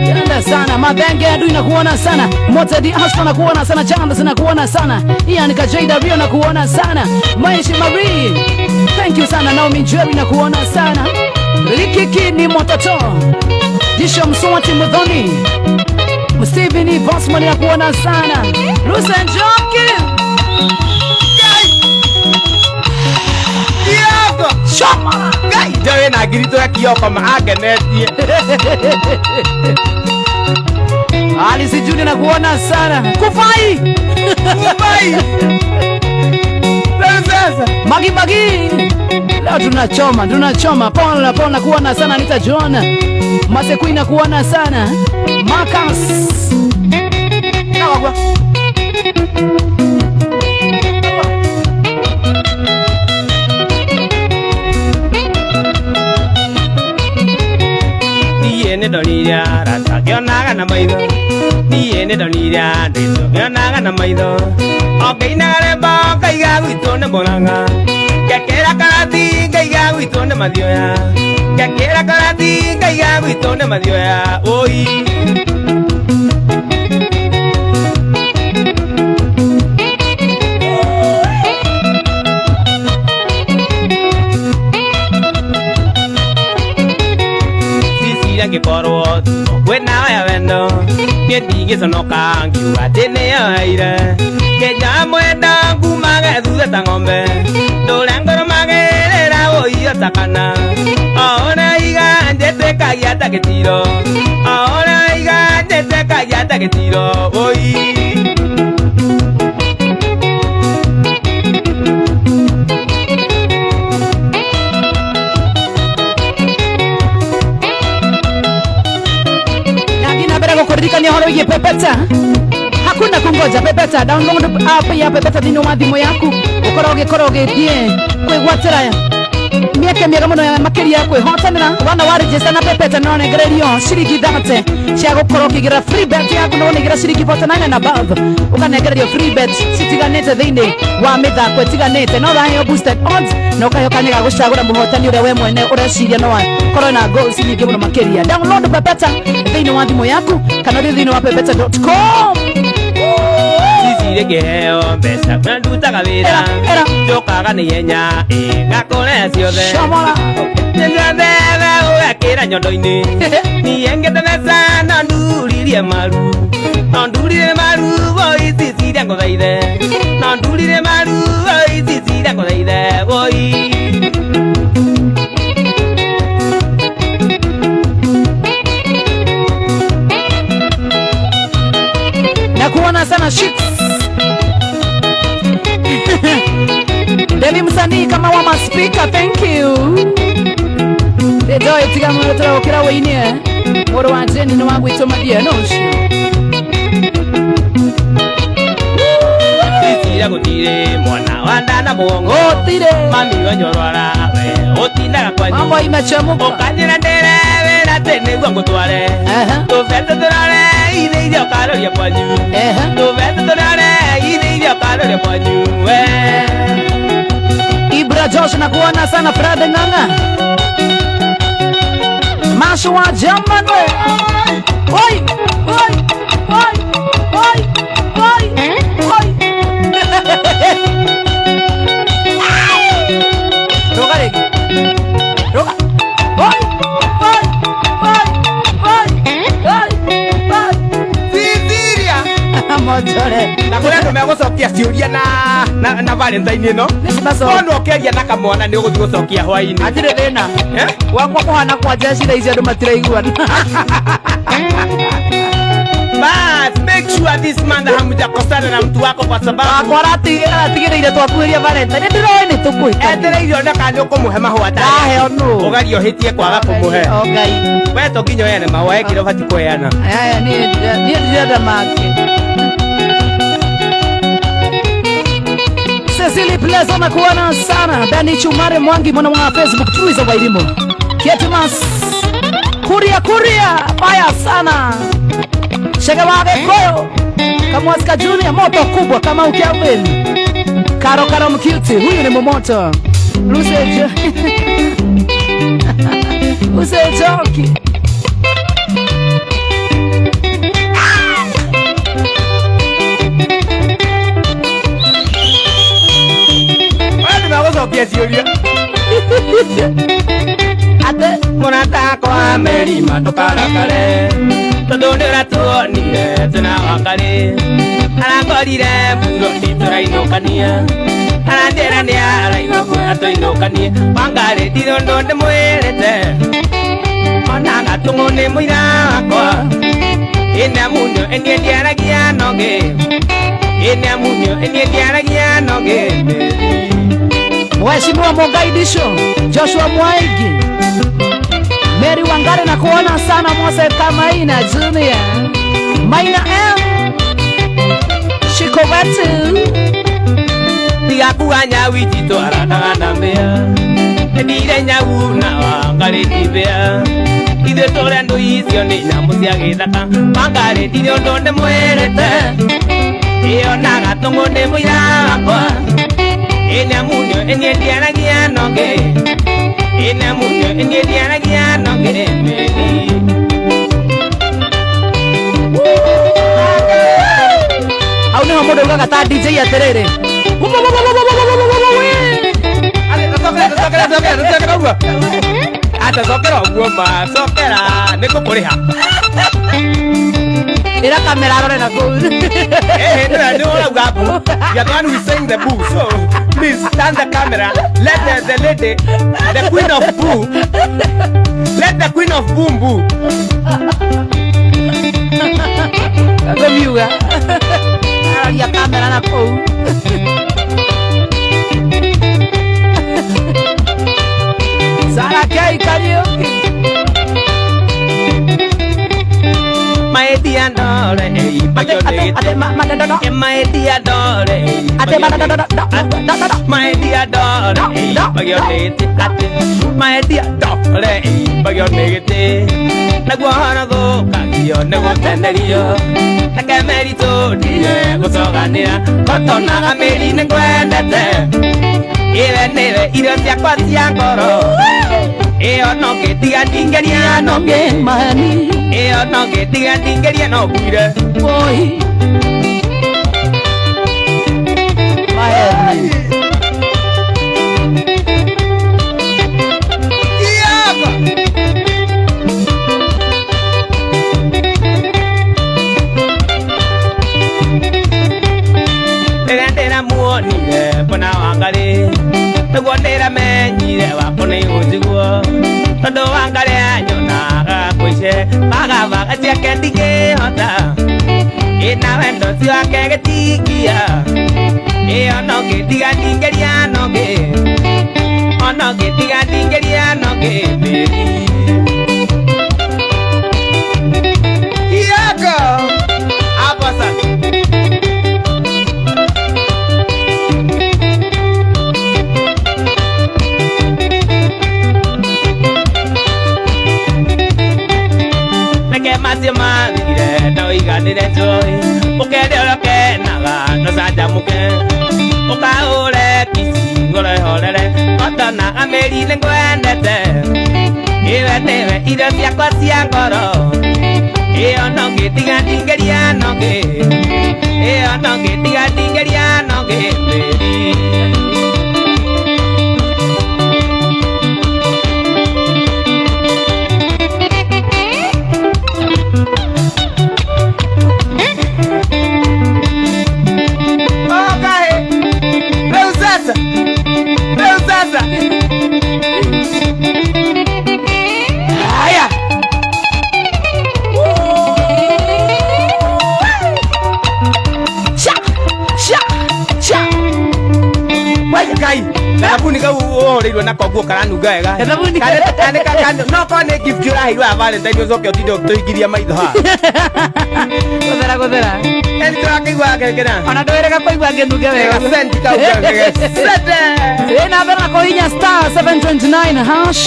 Yanda sana Mabenge Adu nakuona sana. Motedi Ashton nakuona sana. Chanda nakuona sana. Ian Kajaida Rio nakuona sana. Maishi Marie. Thank you sana. Naomi Jerry nakuona sana. Likiki ni mototo. Jisho Mswati Mudhoni. Steven Bosman nakuona sana. Lusa Njoki. Kioko. Choma. Ngai njoe na ngirito ya Kioko maangenetie. Alice Junior nakuona sana. Kufai. Kufai. Sasa Magi magi. Leo tunachoma, tunachoma. Paul Paul nakuona sana. Anita John. Masekui nakuona sana. Marcus. Nawagwa. Niĩ nĩ ndonire arata ngĩonaga na maitho. Niĩ nĩ ndonire andũ ngĩonaga na maitho. O ngĩinaga rwĩmbo ngaiga gwitũ nĩ Mũrang'a. Ngekĩra karati ngaiga gwitũ nĩ Mathioya. Ngekĩra karati ngaiga gwitũ nĩ Mathioya. Oi. Ngĩkorwo kwĩna ya wendo niĩ ndingĩconoka ngiuga atĩ nĩyoeire. Kĩnja mwenda ngumage thutha ta ng'ombe ndũrĩa ngoro magĩrĩra ũiyo ta kana. O ũrĩa iga njĩtĩkagia ta gĩtiro. O ũrĩa iga njĩtĩkagia ta gĩtiro. Oi. Kuririkania horo wĩgiĩ Pepeta. Hakuna kungoja. Pepeta, download app ya Pepeta thĩinĩ wa thimũ yaku ũkorwo ũgĩkorwo ũgĩthiĩ kwĩgwatĩra mĩeke mĩega mũno ya makĩria ya kwĩhotanĩra. Wana wa register na Pepeta no ũnengererio ciringi 30 cia gũkorwo ũkĩgĩra free bet yaku, no ũnengera ciringi 49 and above ũkanengererio free bet citiganĩte thĩinĩ wa mĩthako ĩtiganĩte. No ũraheo boosted odds na ũkaheo kanya ga gũcagũra mũhotani ũrĩa we mwene ũreciria no akorwo na goals nyingĩ mũno makĩria. Download Pepeta thĩinĩ wa thimũ yaku kana ũthiĩ thĩinĩ wa pepeta.com. Cicire ngĩheo mbeca na ndutaga wĩra njũkaga na ihenya ngakũrĩa ciothe. Shomora. Nĩnjathebe ũgekĩra nyondo-inĩ. Niĩ ngĩte mbeca no nduririe maru. No nduririe maru woi ciciria ngũthaithe. No nduririe maru woi ciciria ngũthaithe woi. Nakuona sana Shix. Devi msanii kama wa maspika, thank you. Ndoe tiga muno tũraũkĩra wĩinie. Mũrũ wa Jane nĩ wa gwitũ mathie no ũcio. Ciciria gũtirĩ mwana wa nda na mũgongo. Gũtirĩ. Mami wanyu arwara we ũtindaga kwanyu. Mambo imechemuka. Ũkanjĩra ndĩre wĩra atĩ nĩguo ngũtware. Tũbete tũrore ithe iria ũkaroria kwanyu. Tũbete tũrore ithe iria ũkaroria kwanyu we. Ibra Josh nakuona sana. Frade Ng'ang'a. Nash wa German we. Oi, oi, oi, oi, oi, oi. Roga rĩngĩ. Roga. Oi, oi, oi, oi, oi, oi. Cecilia. Mojore. Na kũrĩ andũ megũcokia ciũria na Valentine ĩno. Wona ũkĩaria na kamwana nĩ ũgũthiĩ gũcokia hwaĩ-inĩ. Hatirĩ thĩna. Wakwa kũhana kwa jeshi thaa ici andũ matiraiguana. But make sure this month hamjakosana na mtu wako kwa sababu wakwa aratigĩrĩire twakuhĩria Valentine. Ndĩroĩ nĩ tũkũhĩtania. Etereire one kana nĩ ũkũmũhe mahũa Ndaheo nũ? Ũgerie ũhĩtie kwaga kũmũhe. O Ngai. We to nginya ũheane mahũa ekĩra ũbatiĩ kũheana. Aya niĩ ndirenda make. Cecily Plaza na kuona sana. Dani Chumare Mwangi mwana wa Facebook Tuiza Wairimo. Kietimas Kuria kuria baya sana. Shege wage koyo. Kamwaska Junior moto kubwa kama ukiamini. Karo karo mcute huyu ni momoto. Lusejo. Usejoki. Gũcokia ciũria. Ate mũrata wakwa Merima ndũkarakare tondũ nĩ ũratuonire twĩna Wangarĩ arakorire buroti tũrainũkania aranjĩra nĩ araigua kwega tũinũkanie Wangarĩ ndirĩ ũndũ ndĩmwĩrĩte ona gatũng'ũ nĩ mũira wakwa ĩna munyo ĩniĩ ndiaragia nongĩ ĩna munyo ĩniĩ ndiaragia nongĩ. Mheshimiwa Mogaidisho Joshua Mwaigi Mary Wangare na kuona sana Mose Kamaina Junior Maina M Shiko wetu Tigakuga nyau ititwaranaga na mbĩa Ndire nyau na Wangarĩ ti mbĩa Ithuĩ tũrĩ andũ icio nĩ nyamũ cia gĩthaka Wangarĩ ndirĩ ũndũ ndĩmwĩrĩte Ĩyo na gatũng'ũ nĩ mũira wakwa Ina munyo ĩniĩ ndiaragia nongĩ Ina munyo ĩniĩ ndiaragia nongĩ Meri. Hau nĩho mũndũ augaga ta DJ atĩrĩrĩ. Cokera cokera cokera ũguo. Ata cokera ũguo ma cokera nĩ ngũkũrĩha. Ĩra kamera arore na kũu. Eh, nĩ ũrauga boo. You are the one who is saying the boo. So please stand the camera. Let the lady, the queen of boo, let the queen of boom boo. Ngũmiuga. Aroria kamera na kũu. Sara K Kariuki. My dear dore, my dear dore, my dear dore, my dear dore, naguo thũkagio nĩ gũtenerio reke meri tũndige gũcoganĩra kotonaga mĩri nĩ ngwendete iwe nĩwe irio ciakwa cia ngoro ĩyo no ngĩtiga ndingĩria no ngĩmani ĩyo no ngĩtiga ndingĩria no nguire Oi maheni. Rĩrĩa ndĩramuonire mbona Wangarĩ nĩguo ndĩramenyire wakwa nĩ ũnjiguo tondũ Wangarĩ anyonaga kũice bagabaga ciake ndingĩhota ĩna wendo ũcio wake gĩtingia ĩyo no ngĩtiga ndingĩria no ngĩ ono ngĩtiga ndingĩria no ngĩ mĩri. Kioko hapo sasa. Reke macio mathire na ũiganĩre njohi ũkende ũrĩa ũkenaga no canjamũke ũkaũre kici ngoro ĩhorere kotonaga mĩri nĩ ngwendete Iwe newe irio ciakwa cia ngoro Iyo nongi tiga ndingĩria nongi Iyo nongi tiga ndingĩria nongi baby. Haya. Cha cha cha. Wai kai. Thabuni kau ũhũrĩirwo nako nguo karanunga wega. Thabuni. Kane no ko nĩ gift ũraheirwo ya Valentine ũcoke ũtinde ũtũingĩria maitho haha. Gũthera gũthera. Eni tũrakĩigua ngengera. Ona ndwĩrĩga kũigua ngĩnunge wega. Senti kau ngengere. Sente. Ĩna mbere na kũhihinya star 729 hash.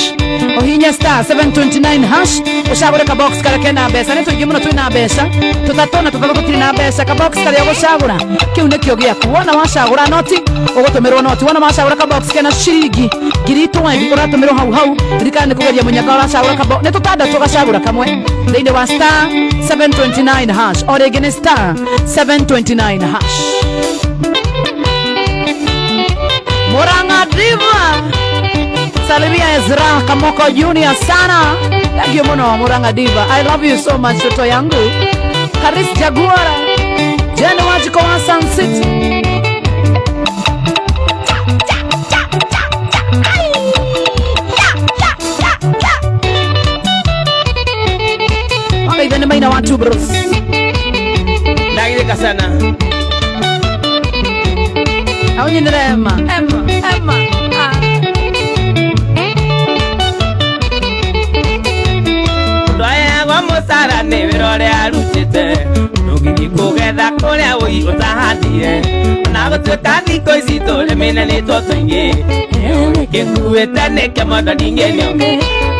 Ũhihinye star 729 hash. Ũcagũre ka box karĩa kena mbeca. Nĩ tũingĩ mũno twĩna mbeca. Tũtatũ na tũtatũ tũtirĩ na mbeca. Ka box karĩa ũgũcagũra kĩu nĩkĩo gĩaku. Wona wacagũra noti ũgũtũmĩrwo noti. Wona wacagũra ka box kena ciringi ngiri 20 ũratũmĩrwo hau hau. Ririkana nĩ kũgeria mũnyaka ũracagũra ka box. Nĩ tũtandatũ ũgacagũra kamwe thĩinĩ wa star 729 hash. O rĩngĩ nĩ star 729 hash. Murang'a Diva. Salimia Ezra Kamoko Junior sana. Thank you muno Murang'a Diva. I love you so much toto yangu. Karis Jaguara. Jane Wajiko wa Sun City. Cha, cha, cha, cha, cha. Ai. Ya, ya, ya, ya. Wakaithe nĩ maina wa two bros. Ndagirĩka sana. Aunyinĩre Emma. Emma, Emma. Ah. Ndwaheagwo mũcara nĩ wĩra ũrĩa arutĩte. Ndũngĩthiĩ kũgetha kũrĩa wũi ũtahandire. Ona gũtuĩka thikũ ici tũrĩmĩte nĩtwo tũingĩ. Gĩkuĩte nĩkĩo mondo ningĩ nĩ ũngĩ.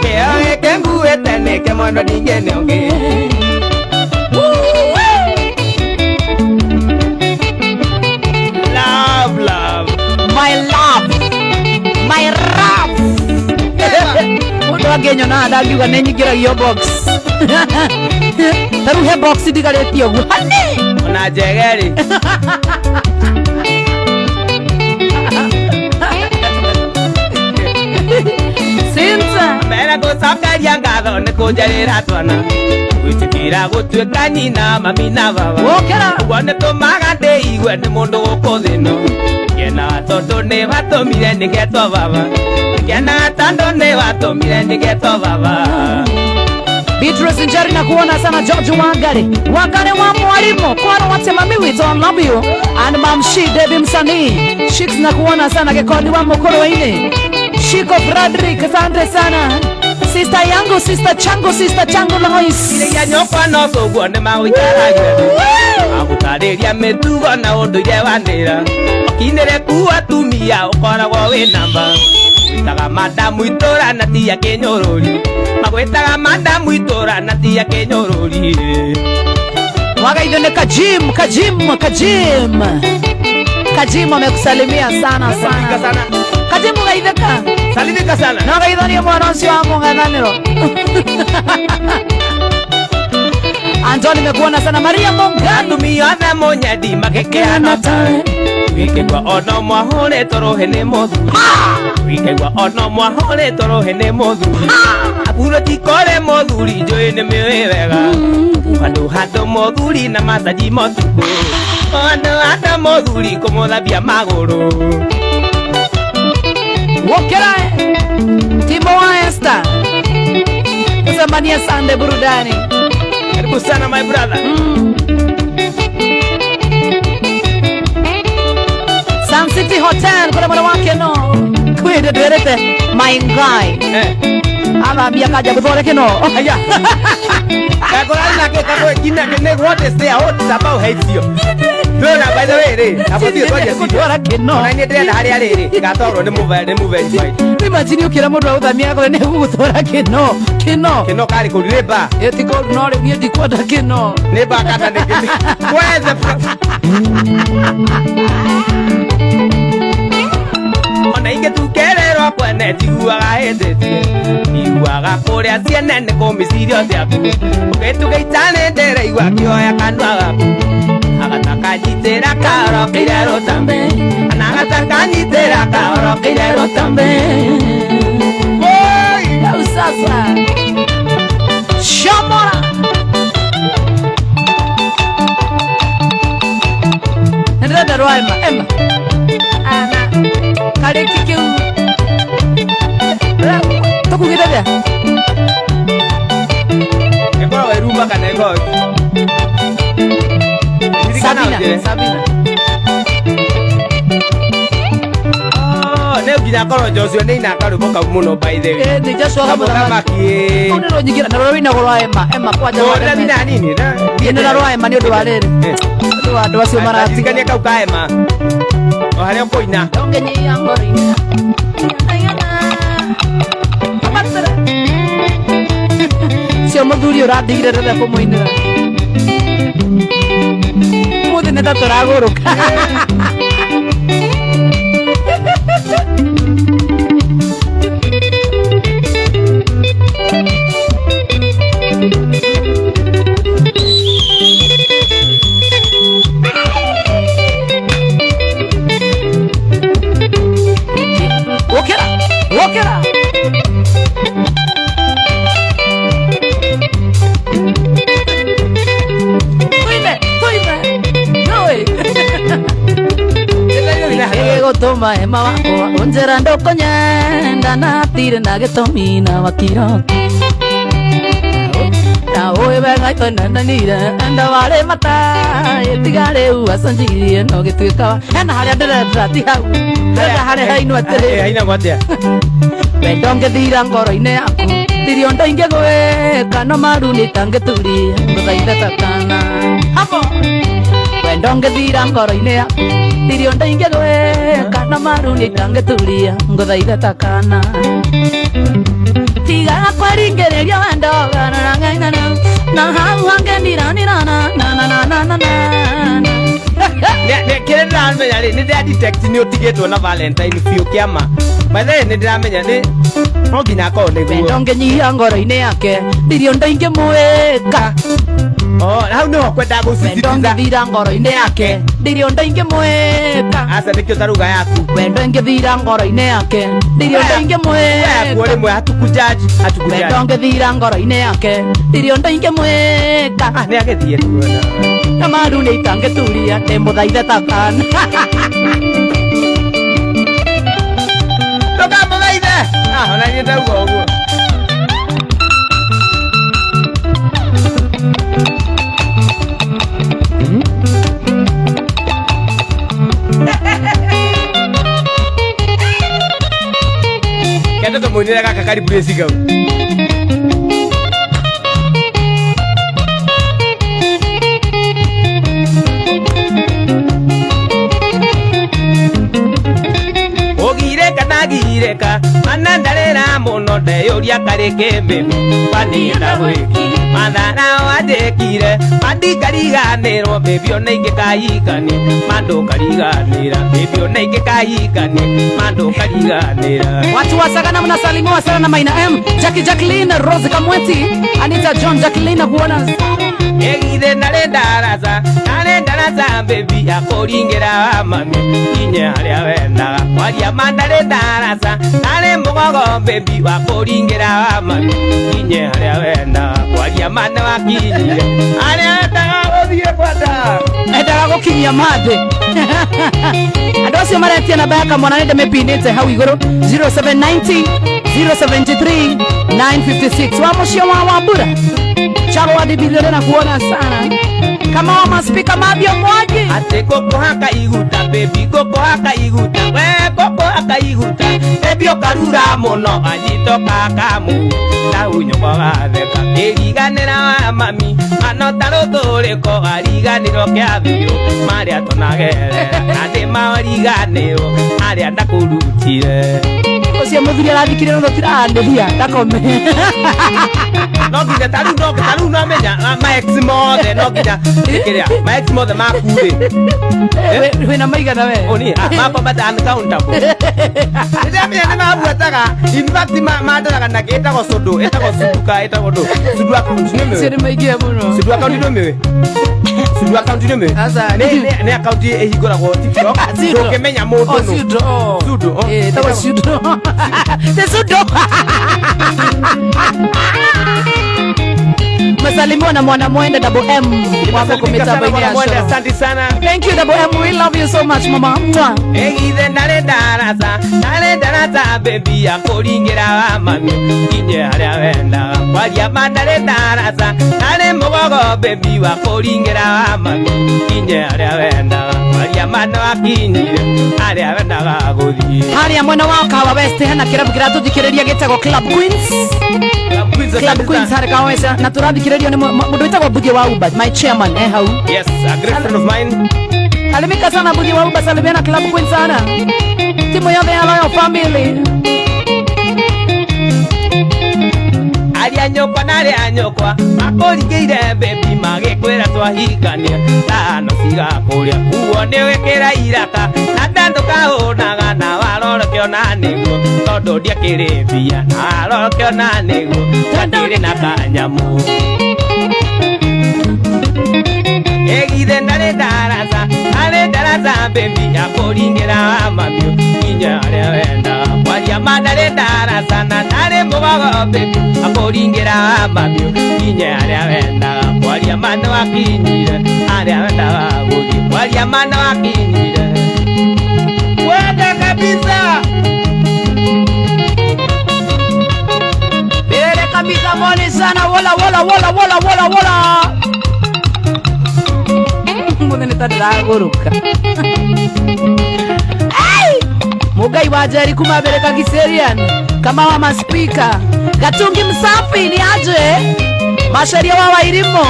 Kĩo gĩkĩ nguĩte nĩkĩo mondo ningĩ nĩ ũngĩ. Love, love. My love. My love. Mũndũ angĩnyona ndangiuga nĩ nyingĩragio box. Ta rĩu he box ndigarĩtie ũguo. Hani! Ona njegeri. Sinza. Mbere gũcokeria ngatho nĩ kũnjarĩra twana. Gwĩtĩkĩra gũtuĩka nyina mami na baba. Ũkĩra. Ũguo nĩtũmaga ndĩigue nĩ mũndũ gũkũ thĩ ĩno. Ngenaga tondũ nĩ watũmire nĩgetwo baba. Ngenaga tondũ nĩ watũmire nĩgetwo baba. Beatrice Njeri na kuona sana. George Wangari. Wangari wa mwalimu. Kwaro wote mami we don't love you. And Mamshi Debbie msanii. Shix na kuona sana. Gekodi wa Mokoro-ini. Shiko Frederick asante sana. Sister yangu, sister changu, sister changu Lois. Iria nyũkwa no cũguo nĩ magũikaragia. Magũtarĩria mĩtugo na ũndũire wa ndĩra. Ũkinĩre kuo atumia ũkoragwo wĩ namba. Gwĩtaga madamu itũra na ti a kĩnyũrũri. Magwĩtaga madamu itũra na ti a kĩnyũrũri. Wagaitho nĩ Kajim, Kajim, Kajim. Kajim amekusalimia sana sana. Sana. Kajim ugaitheka. Salimika sana. No gaitho nĩ mwana ũcio wa mũng'ethanĩro. Antoni nimekuona sana. Maria Mongani. Atumia othe mũnyendi magĩkĩhana tawe. Wikĩigua ona mwahũrĩtwo rũhĩ nĩ mũthuri. Wikĩigua ona mwahũrĩtwo rũhĩ nĩ mũthuri. Aburo ti kũrĩ mũthuri njũĩ nĩ mĩũĩ wega. Handũ handũ mũthuri na macaji motukũ. Handũ handũ mũthuri kũmũthambia magũrũ. Wokera Timo wa Esther. Tusemanie Sunday burudani. Karibu sana my brother. Sun City Hotel kuna mwana wake no. Kwende ndwerete my guy. Athambia kanja guthondeke no. Aya. Kakorani nake kakwe kina kene what is there what is about hates you. Ndona by the way ri abutie twaria si. Gutwara kino. Ona ni ndĩrenda harĩa rĩrĩ gatwarwo nĩ move nĩ move verified. Imagine ukira mũndũ agũthamia akore nĩ gũgũtwara kino. Kino. Kino kari kũu nĩ ba. Ĩ ti kũru no rĩu niĩ ndikwenda kino. Nĩ ba kata nĩ kĩ. Where the Ona ingĩtukererwo kwene njiguaga hĩndĩtie. Iguaga Kũrĩa ciene nĩ kũmicirio ciaku Ũgĩtuga itani ndĩraigua kĩoya kanua gaku Agatakanyitĩra kahorokeire rũtambi Anagatakanyitĩra kahorokeire rũtambi. Rĩu sasa Shomora Nĩndĩrenda rwa Emma Emma Ana karĩki kĩu tũkugĩte atĩa? Ĩkoragwo ĩ rumba kana ĩkoragwo Ririkana Sabina ũnjĩre. Sabina Oh, nĩ nginya akorwo Joshua nĩ ainaga karwĩmbo kau mũno by the way. Ĩ nĩ Joshua Kamũthamaki ĩ. Kau nĩ rũnyingĩra na rũrĩa rũinagwo rwa Emma Emma kwanja Ũrĩa waremete. thina nini na Nĩ rwa Emma nĩ ũndũ wa rĩrĩ nĩ ũndũ wa andũ acio maratiga Ririkania kau ka Emma o harĩa ũkũina. Ndongenyia ngoro-inĩ cio mũthuri ũrandigire ndĩrenda kũmũinĩra mũthĩ nĩ ta tũragũrũka. Ũkĩra ũkĩra tuime tuime noĩ gĩgũtũma hema wakwa ũnjĩra ndũkũnyenda na hatirĩ na gĩtũmi na wakiroki na ũĩ wega itonendanire enda warĩ mata ĩtiga rĩu aconjirie no gĩtuĩka wa hena harĩa ndĩrenda ti hau ndĩrenda harĩa hainwo atĩrĩrĩ Hainagwo atĩa? wendo ngĩthira ngoro-inĩ yaku ndirĩ ũndũ ingĩgwĩka no maru nĩtangĩturia ngũthaithe takana hapo wendo ngĩthira ngoro-inĩ yaku ndirĩ ũndũ ingĩgwĩka no maru nĩtangĩturia ngũthaithe takana tigaga kwĩringĩrĩria wendo gararang'ainana na hau hangĩniranirana na na na na na na. Kĩrĩa ndĩramenya rĩ nĩ ndĩra detect nĩ ũtigĩtwo na Valentine biũ kĩama. By the way nĩ ndĩramenya nĩ no nginya akorwo nĩguo. Wendo ngĩnyihia ngoro-inĩ yake ndirĩ ũndũ ingĩmwĩka. Oh, hau nĩho kwendaga Wendo gũcithititha. ngĩthira ngoro-inĩ yake ndirĩ ũndũ ingĩmwĩka. Aca nĩkĩo taruga yaku. Wendo ngĩthira ngoro-inĩ yake ndirĩ ũndũ Yaku ingĩmwĩka. rĩmwe hatukujaji hatukujaji. Wendo ngĩthira ngoro-inĩ yake ndirĩ ũndũ ingĩmwĩka. Ah, nĩ agĩthiĩ tuona. Na maru nĩ itangĩturia ndĩmũthaithe takana. Ndũkamũthaithe. Ah, ona niĩ ndauga ũguo. Kenda tũmũinĩre gaka karibu rĩci kau. Ũgirĩka ndagirĩka mana ndarĩra mũno ndeyũria karĩ kĩmbĩbi kwani ndagwĩki matharao anjĩkire mandikariganĩrwo bĩbi ona ingĩkahikania mandũkariganĩra bĩbi ona ingĩkahikania mandũkariganĩra. Watu wa Sagana mnasalimiwa sana na Maina M, Jackie Jacqueline, Rose Kamweti, Anita John Jacqueline na kuona Egithe ndarĩ ndaraca ndarĩ ndaraca baby akũringĩra wa mami kinye harĩa wendaga kwaria ma ndarĩ ndaraca ndarĩ mũgogo baby wa kũringĩra wa mami kinye harĩa wendaga kwaria ma nĩ wakinyire harĩa wendaga gũthiĩ kwenda endaga gũkinyia mathĩ. Andũ acio maretia namba ya kamwana nĩ ndĩmĩpinĩte hau igũrũ 0790 073 956 wa mũciĩ wa Wambura Charo wa Dibilione na kuona sana kama wa maspika mabio mwagi atĩ ngũkũhaka iguta baby ngũkũhaka iguta we ngũkũhaka iguta baby ũkarura mũno anyito kakamu ndahunyũka gatheka kĩriganĩra wa mami mano ta rũthũrĩko ariganĩrwo kĩa biũ marĩa tũnagerera na ndĩmariganĩrwo arĩa ndakũrutire. Ucio muthuri arathikire no tutiranĩria ndakome. No nginya ta rĩu no ta rĩu no menya ma ex mothe no nginya kĩrĩa ma ex mothe maku rĩ. Wĩna maigana we? Oni makwa but uncountable. Ndĩramenya nĩ mabuataga in fact mandaraga na ĩtagwo sudu ĩtagwo suduka ĩtagwo ndũ sudu account nĩ Cio mĩũĩ. nĩ maingĩha mũno. Sudu account nĩ mĩũĩ. Sudu account nĩ mĩũĩ. Aca. Nĩ account ĩhingũragwo TikTok Sudo. ndũngĩmenya mũndũ Oh, nũ. sudo. Oh. Sudo, oh. Eh, ĩtagwo sudo. Nĩ sudo. Umesalimiwa na mwana mwende Double M wako kwa Nimesalimika sana mitambo mwana ya mwende, show. asante sana. Thank you Double M, we love you so much mama. Mwah. Egithe ndarĩ ndaraca ndarĩ ndaraca bebi ya kũringĩra wa mami nginye harĩa wendaga kwaria ma ndarĩ ndaraca ndarĩ mũgogo bebi wa kũringĩra wa mami nginye harĩa wendaga kwaria ma nĩwakinyire harĩa wendaga gũthiĩ. Haria mwena wa Kahawa West hena kĩrabu kĩratũthikĩrĩria gĩtagwo Club Queens. Club Queens, Club asante Queens sana. harĩ Kahawa West na tũrathikĩrĩrio nĩ mũndũ wĩtagwo Mbuthia wa Uber, my chairman eh hau. Yes, a great friend of mine. Salimika sana Mbuthia wa Uber, salimiana Club Queens sana. Timu yothe ya Royal Family. Arĩa nyũkwa na arĩa nyũkwa makũringĩire bebi magĩkwĩra twahikania thano cigakũrĩa kuo nĩ wĩkĩra iraka na ndandũkahũnaga na warorokĩona nĩguo tondũ ndiakĩrĩ mbia na warorokĩona nĩguo ndakĩrĩ na kanyamũ. Egithe ndarĩ ndaraca ndarĩ ndaraca bebi ya kũringĩra wa mamiũ nginya harĩa wendaga kwaria ma ndarĩ ndaraca na ndarĩ mũgogo bebi akũringĩra wa mamiũ nginya harĩa wendaga kwaria ma nĩwakinyire harĩa wendaga gũthiĩ kwaria ma nĩwakinyire wenda kabisa. Bere kabisa moni sana wola wola wola wola wola wola. Mũthĩ nĩ ta ndĩragũrũka. Ai! Mugai wa Njeri kuma mbere Kagiserian kama wa maspika Gatungi msafi ni aje Masharia wa Wairimo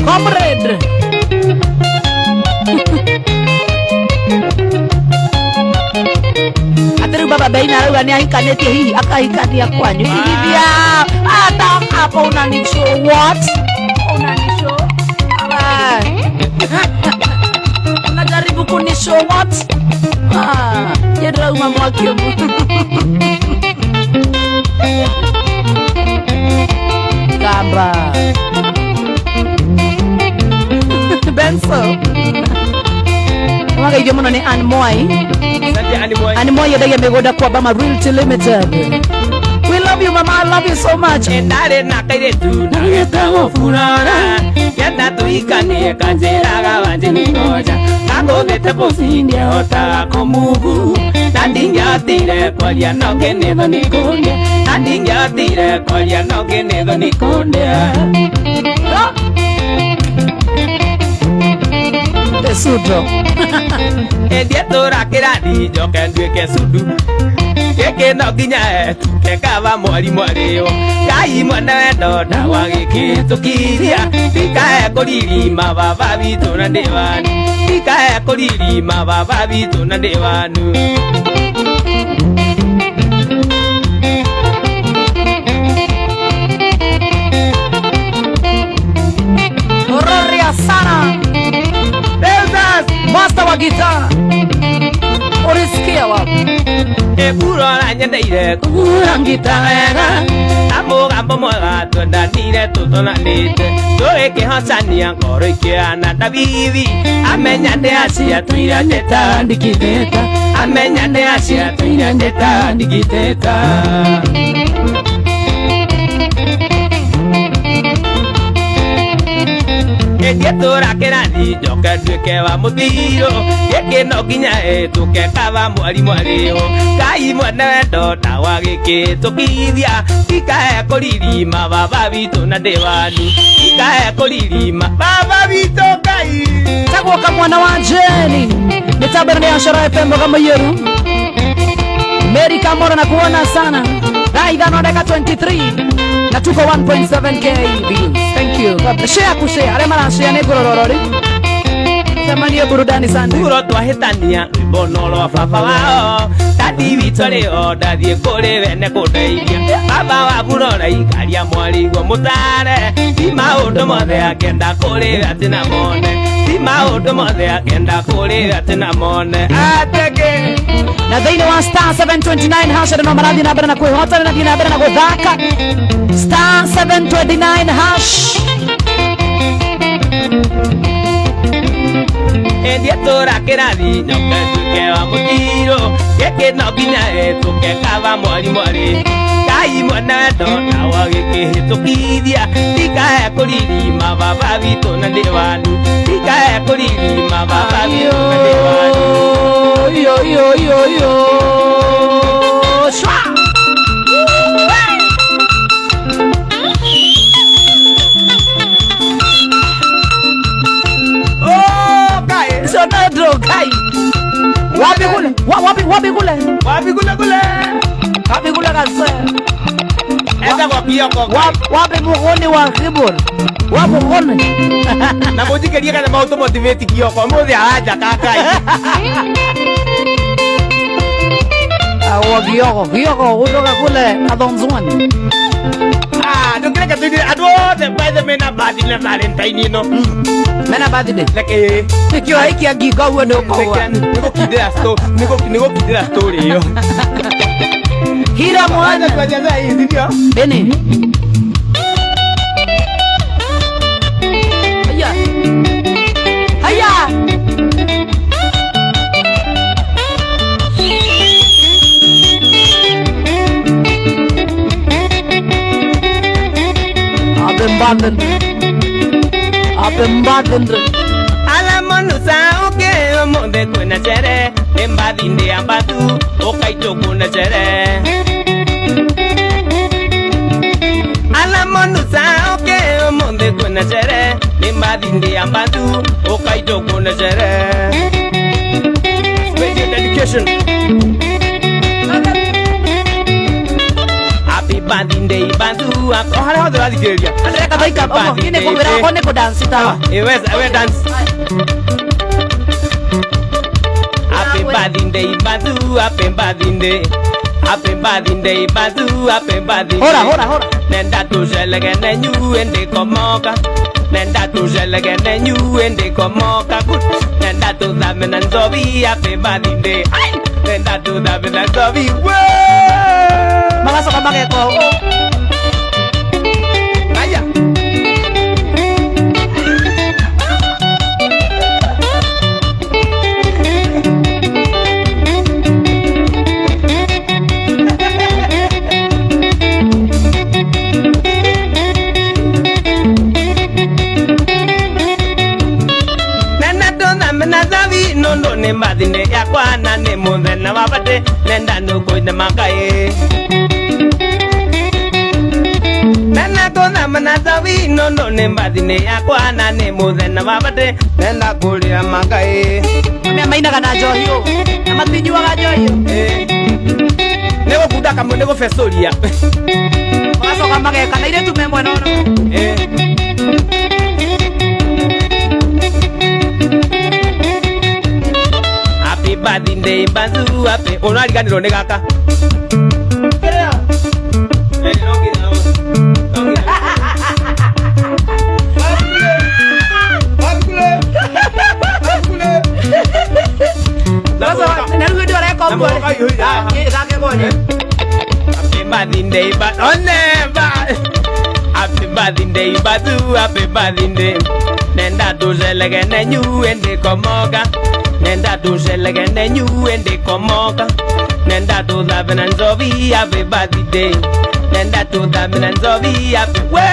Comrade Atĩrĩu baba Beina arauga nĩ ahikanĩtie hihi akahikania kwanyu igithia hata hapo unanishow what unanishow Ah. Unajaribu kunishow what ah yedra mwaki kamba Benso wagaithio mũno nĩ Ann Mwai. Asante Ann Mwai. Ann Mwai endagia mĩgũnda kwa Bama Realty Limited. We love you mama, I love you so much. Ndarĩ na kairĩtu nagetagwo Furora kenda tũhikanie kanjĩraga wanje nĩ ngoja kangũthĩte bũci ndiahotaga kũmuvu na ndingĩahotire kwaria no ngĩnĩtho nĩ kũndĩa na ndingĩahotire kwaria no ngĩnĩtho nĩ kũndĩa. Sudo. Ndietũra kĩrathi njoke nduĩke sudu gĩkĩ no nginya etuke kaba mwarimũ arĩo Ngai mwene wendo ndawagĩkĩtũkiria ndikae kũririma baba witũ na ndĩ wanu ndikae kũririma baba witũ na ndĩ wanu. Roria sana Master wa gitaa Ulisikia wapi? Eburora nyendeire kũhura ngita wega na mũgambo mwega twendanire tũtonanĩte tũgĩkĩhocania ngoro ikĩhana Davithi amenya ndĩ acia tũira njĩtandĩkithĩta amenya ndĩ acia tũira njĩtandĩkithĩta. Ndietũra kĩrathi njoke nduĩke wa mũthiro gĩkĩ no nginya ĩtũke kaba mwarimũ arĩho Ngai mwene wendo ndawagĩkĩtũkithia ndikae kũririma baba witũ na ndĩ wanu ndikae kũririma baba witũ Ngai. Tagwo kamwana wa Jeni mitambo ĩno nĩ ya Coro FM Mũgambo Mary Kamoro na kuona sana thaa ithano ndagĩka 23 na tuko 1.7k views. Thank you. God bless. Share kushare arĩa marashare nĩ ngũrororo rĩ. Tamani burudani sana. Uro twahĩtania rwĩmbo no rwa baba wao. Tati witũ rĩ o ndathiĩ kũrĩ we nĩ kũndeithia. Baba wa burora ikaria mwarigwo mũtare. Ti maũndũ mothe akenda kũrĩ we atĩ na mone. Ti maũndũ mothe akenda kũrĩ we atĩ na mone. Ateke. Na thĩinĩ wa star 729 hash no marathi na mbere na kwĩhota na thiĩ na mbere na gũthaka. Star 729 hash. Endia tora kĩrathi nyoke tuke wa mũtiro gĩkĩ no nginya ĩtũke kaba mwari mwari Ngai mwene wendo na wagĩkĩhĩtũkithia ndikae kũririma baba witũ na ndĩ wanyu ndikae kũririma baba witũ na ndĩ wanyu. Yo yo yo yo shwa. Sonadro kai. Wapi kule? Wapi wapi kule? Wapi kule kule? Wapi kule kase? Enda kwa kioko. Wapi mugoni wa kibor? Wapi mugoni? Na mujikeria kana mauto motivate kioko. Muthi araja kakai. Awa kioko, kioko kutoka kule Kadhonzwani. Ah, ndukireke tuire andu othe bethe mena birthday na Valentine ino. Mena birthday. Reke nikio hiki ngingo uguo ni ukogwa. Nigukindira story, nigukindira story iyo. Hira mwana kwa jaza hizi ndio. Beni. Haya. Haya. Abembaden. Abembaden. Alamonusa uke omonde kwena chere embathinde ambatu ukaitwo kuna chere. Alamonusa uke omonde kwena chere embathinde ambatu ukaitwo kuna chere. Special dedication. Happy birthday bantu akora hothe wathikiriria. Andreka thaika omo ni kuwira ko ni kudance ta. We dance. Happy birthday bantu, happy birthday. Happy birthday bantu, happy birthday. Hora hora hora. Nenda tujelege nenyu ende komoka. Nenda tujelege nenyu ende komoka. Good. Nenda tuthame na nzovi, happy birthday. Nenda tuthame na nzovi. We. Magacoka mageka ũũ. Aya. Nenda tuthame na nzovi nundu ni birthday yakwa na ni muthenya wa birthday nenda nukuine makai. Nenda tuthame na nzovi nundu ni birthday yakwa na ni muthenya wa birthday nenda kuria makai. Amea mainaga na njohi ũũ na matinyuaga njohi ĩyo. Nĩgũkunda kamwe nĩgũbecoria. Magacoka mageka na airĩtu me mwena ũno. Happy birthday bantu happy. Ũrariganĩrwo nĩ gaka. Kĩrĩa? No nginya. No nginya. Sasa na rĩu hĩndĩ ĩyo ũreka ũguo rĩ, gake gonye. Happy birthday but oh never. Happy birthday bantu happy birthday. Nenda tujelege nenyu ende komoka. Nenda tujelege nenyu ende komoka. Nenda tuthame na nzovi happy birthday. Nenda tuthame na nzovi happy we.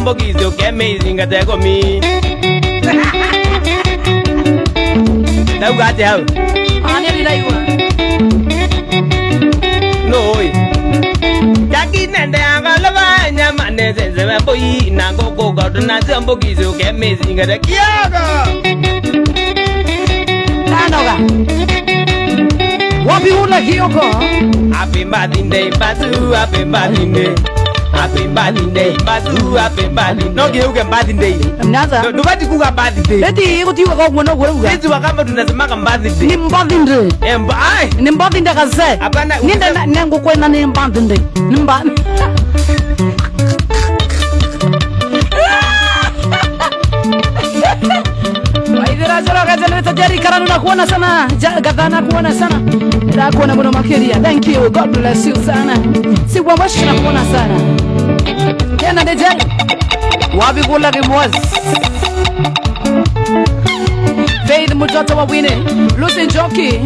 Mbogizi ukemeizinga tegomi. Ndauga atia hau? Ona nĩ ndĩraigua. No. Nende nyama nezenze mbui na ngoko godna zambugizo kemizinga de kiaga. Nanoga. Wapi ula Kioko? Happy birthday bazu, happy birthday. Happy birthday bazu, happy birthday. No geuke birthday. Mnaanza? Nobody kuga birthday. Eti kutiwa kwa mwana kwa. Sisi wakamba tunasema birthday. Ni birthday. Eh, ai. Ni birthday kaze. Hapana. Ninda nengo kwenda ni birthday. Ni birthday. Jerry Karanu nakuona sana, Gadhana kuona sana, nakuona mwana makiria. Thank you, God bless you sana. Si wambashi nakuona sana. Tena DJ. Wapi kula kimwazi. Faith mtoto wa Winnie, Lucy Njoki.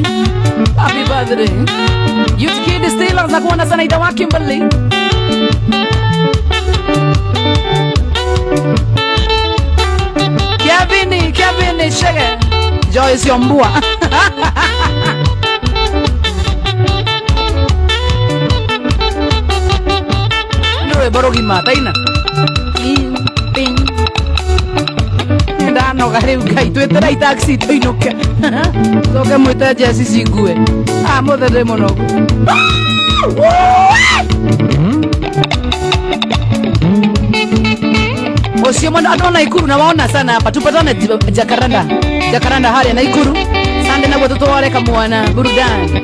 Happy birthday. Youth Kid Steelers nakuona sana ida wa Kimberly. Kevin Shege. Joyce Yombua. Ndio boro gimata ina. Ping. Ndano gari ngai twetera taxi tuinuke. Soke mwita Jesse singue. Ah mothe muno. Osio mwana andũ a Naikuru na waona sana hapa tupatane Jacaranda. Jacaranda hali ya Naikuru. Sande na watoto wale kamwana burudani.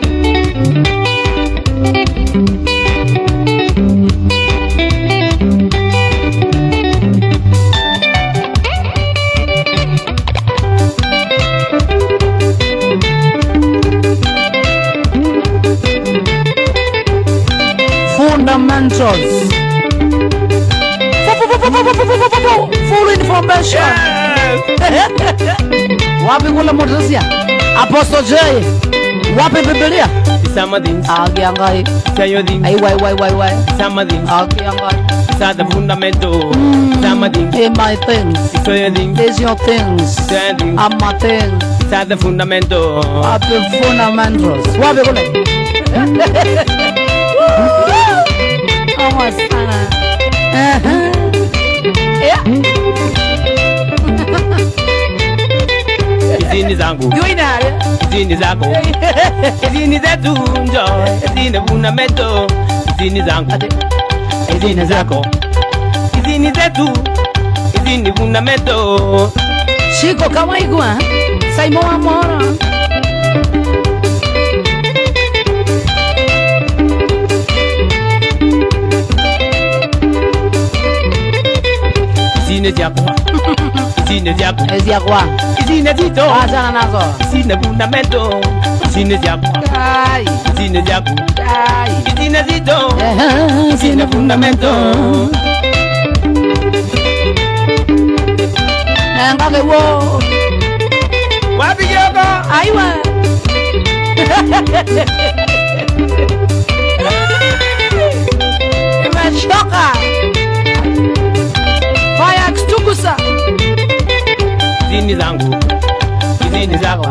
Fundamentals. Full information. Yes. Wapi kula motosia? Apostle J. Wapi Biblia? Some things. Agiangai. Say things. Ai wai wai wai wai. Some things. Agiangai. Sa the fundamental. Some things. In my things. Say things. There's your things. Say things. I'm my things. Sa the fundamental. Wapi fundamentals. Wapi kula? Vamos sana. Yeah. Izini zangu. Izini zako. Izini zetu njo. Izini fundamento. Izini zangu. Izini zako. Izini zetu. Izini fundamento. Chico kama igua. Saimo amora. Izini zako. Izini zako. Izini Izini zito. Achana nazo. Izini fundamento. Izini zako. Ai. Izini zako. Ai. Izini zito. Izini fundamento. Nangage wo. Wapi Kioko? Aiwa. Nimechoka. Fire extinguisher. Izini zangu. Izini zako.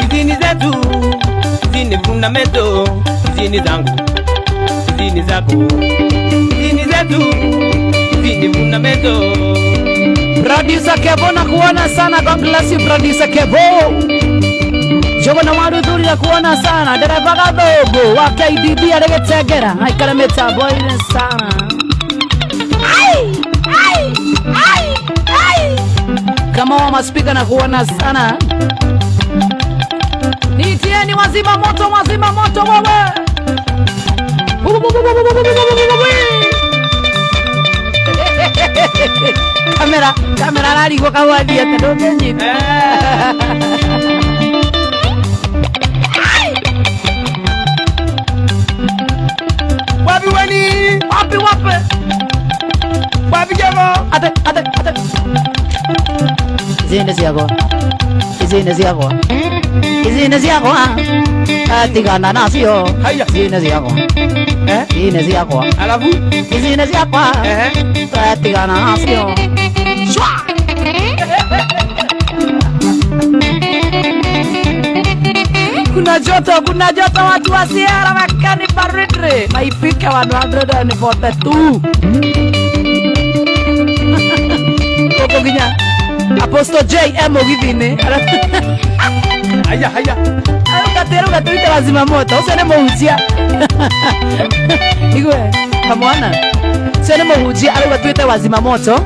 Izini zetu. Izini fundamento. Izini zangu. Izini zako. Izini zetu. Izini fundamento. Producer Kevo na kuona sana. God bless you Producer Kevo. Jogo na waru dhuri na kuona sana. Dereva gadogo wa KDB aregetegera. Aikara mitambo-inĩ sana. Ai! Ai! Ai! Ai! Kama wa maspika na kuona sana. Nitieni wazima moto, wazima moto wewe. Kamera, kamera ararigwo kahwathia atĩ ndũngĩnyita. Wapi weni? Wapi wapi? Wapi Kevo? Ate ate ate. Izini ciakwa. Izini ciakwa. Izini ciakwa. Tigana nacio. Haya. Izini ciakwa. Eh? Izini ciakwa. Alafu? Izini ciakwa. Eh? Tigana nacio. Shwa! Kuna joto, kuna joto watu wa Sierra wakani baridi. Na ifike 142. Koko nginya Apostle JM Ogithini. Haya haya. Arugatero gatuite wazima moto. Ucio nĩ mũhunjia. Igwe kamwana. Ucio nĩ mũhunjia arauga tuite wazima moto.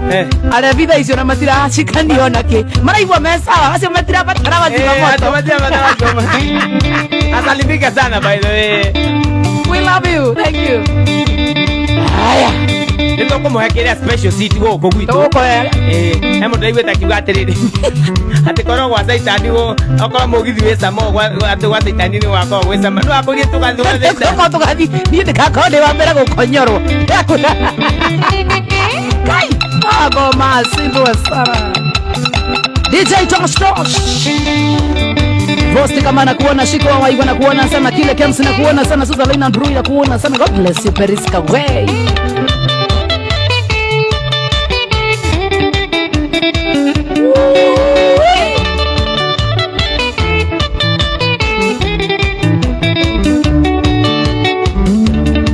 Arĩa icio na matiracikania ona kĩ. Maraigua me sawa, acio matirabatara wazima moto. Asalimika sana by the way. We love you. Thank you. Haya. Nĩtũkũmũhe kĩrĩa special seat gũkũ gwitũ. Tũgũkũhe. He mũndũ aiguĩte akiuga atĩrĩrĩ atĩ korwo gwa Caitani okorwo mũgithi wĩ cama atĩ gwa Caitani nĩ gwakorwo gwĩ cama nĩwakũrie tũgathiĩ gwa Caitani. Tũkorwo tũgathiĩ niĩ ndĩgakorwo ndĩ wa mbere gũkonyorwo. Kai agoma simbo sana. DJ Tosh Tosh. Vosti kama nakuona, Shiko wa Waigwa nakuona sana, Kile Kems nakuona sana, Susan Lina Ndrui nakuona sana. God bless you Periska way.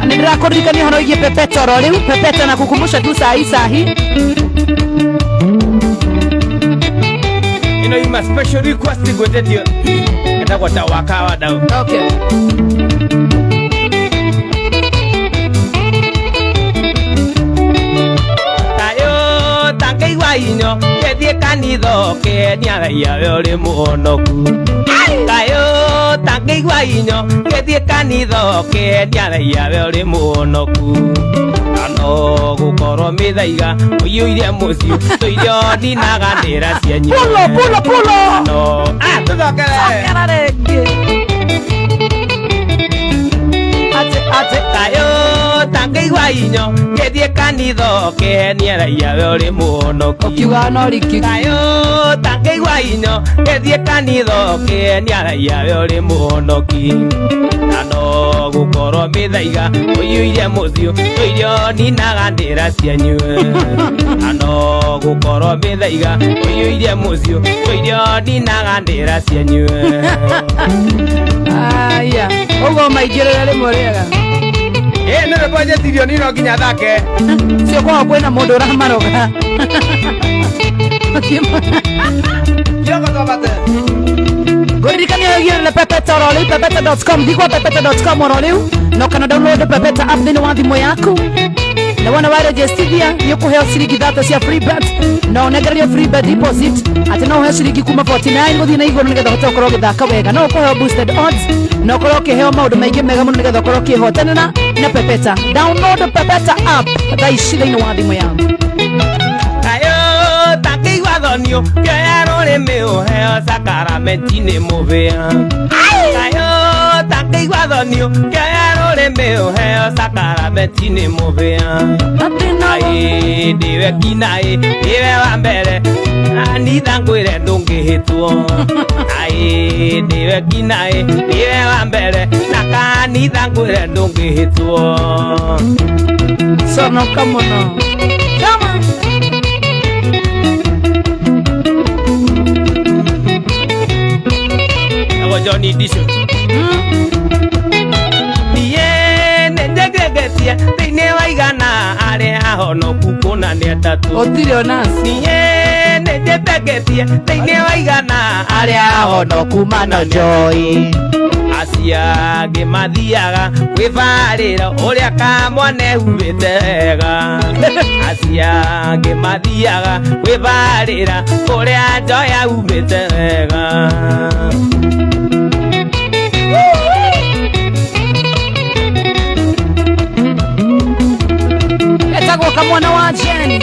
Ndĩrakuririkania ũhoro wĩgiĩ Pepeta oro rĩu. Pepeta na kukumbusha tu saa hii saa hii. Ino ima special request ngwetetio. Etagwo ta wakawa dau. Okay. Tayo tangeigua inyo kethiĩ kanitha ũkenia raia we ũrĩ mũhonoku. Tayo tangeigua inyo kethiĩ kanitha ũkenia raia we ũrĩ mũhonoku. Ano gũkorwo mĩthaiga ũiyũire mũciĩ tũirio ninaga ndĩra cianyu. Pulo pulo pulo. No tũcokere. Cokera rĩngĩ. Ate ate. Tayo tangeigua inyo kethiĩ kanitha ũkenia raia we ũrĩ mũhonoku. Ũkiuga no riki. Tayo tangeigua inyo kethiĩ kanitha ũkenia raia we ũrĩ mũhonoki. Ano gũkorwo mĩthaiga ũiyũire mũciĩ tũirio ninaga ndĩra cianyu. Ano gũkorwo mĩthaiga ũiyũire mũciĩ tũirio ninaga ndĩra cianyu. Aya, ũguo maingĩrĩre rĩmwe rĩega. Nĩ rwĩmbo njĩtirio niĩ no nginya thake. Cio kwao kwĩna mũndũ ũramaroga. Kioko twambate. Ngũririkania wĩgiĩ na Pepeta oro rĩu, pepeta.com, thiĩ kwa pepeta.com oro rĩu na ũkana download Pepeta app thĩinĩ wa thimũ yaku. Na wona warejestithia nĩ ũkũheo ciringi 30 cia free bet na ũnengererio free bet deposit atĩ no ũheo ciringi kuma 49 gũthiĩ na igũrũ nĩgetha ũhote gũkorwo ũgĩthaka wega. No ũkũheo boosted odds na ũkorwo ũkĩheo maũndũ maingĩ mega mũno nĩgetha ũkorwo ũkĩhotanĩra na Pepeta. Download Pepeta app thaa ici thĩinĩ wa thimũ yaku. Tayo tangeigua thonio kĩoya rũrĩmĩ ũheo sakaramenti nĩ mũbĩa. Tayo tangeigua thonio kĩoya rũrĩmĩ ũheo sakaramenti nĩ mũbĩa. Ai ndĩwe kinaĩ ndĩwe wa mbere anitha ngwĩre ndũngĩhĩtwo. Ai ndĩwe kinaĩ ndĩwe wa mbere na kanitha ngwĩre ndũngĩhĩtwo. Sonoka mũno. Come on. Johnny Disho. Niĩ nĩnjegegetie thĩinĩ wa igana arĩa ahonoku kũna nĩ atatũ. Gũtirĩ ona. Niĩ nĩnjĩtegetie thĩinĩ wa igana arĩa ahonoku mano joy. Acio angĩ mathiaga kwĩbarĩra ũrĩa kamwana ehumbĩte wega. Acio angĩ mathiaga kwĩbarĩra ũrĩa Joy ahumbĩte wega. Etagwo kamwana wa Jen.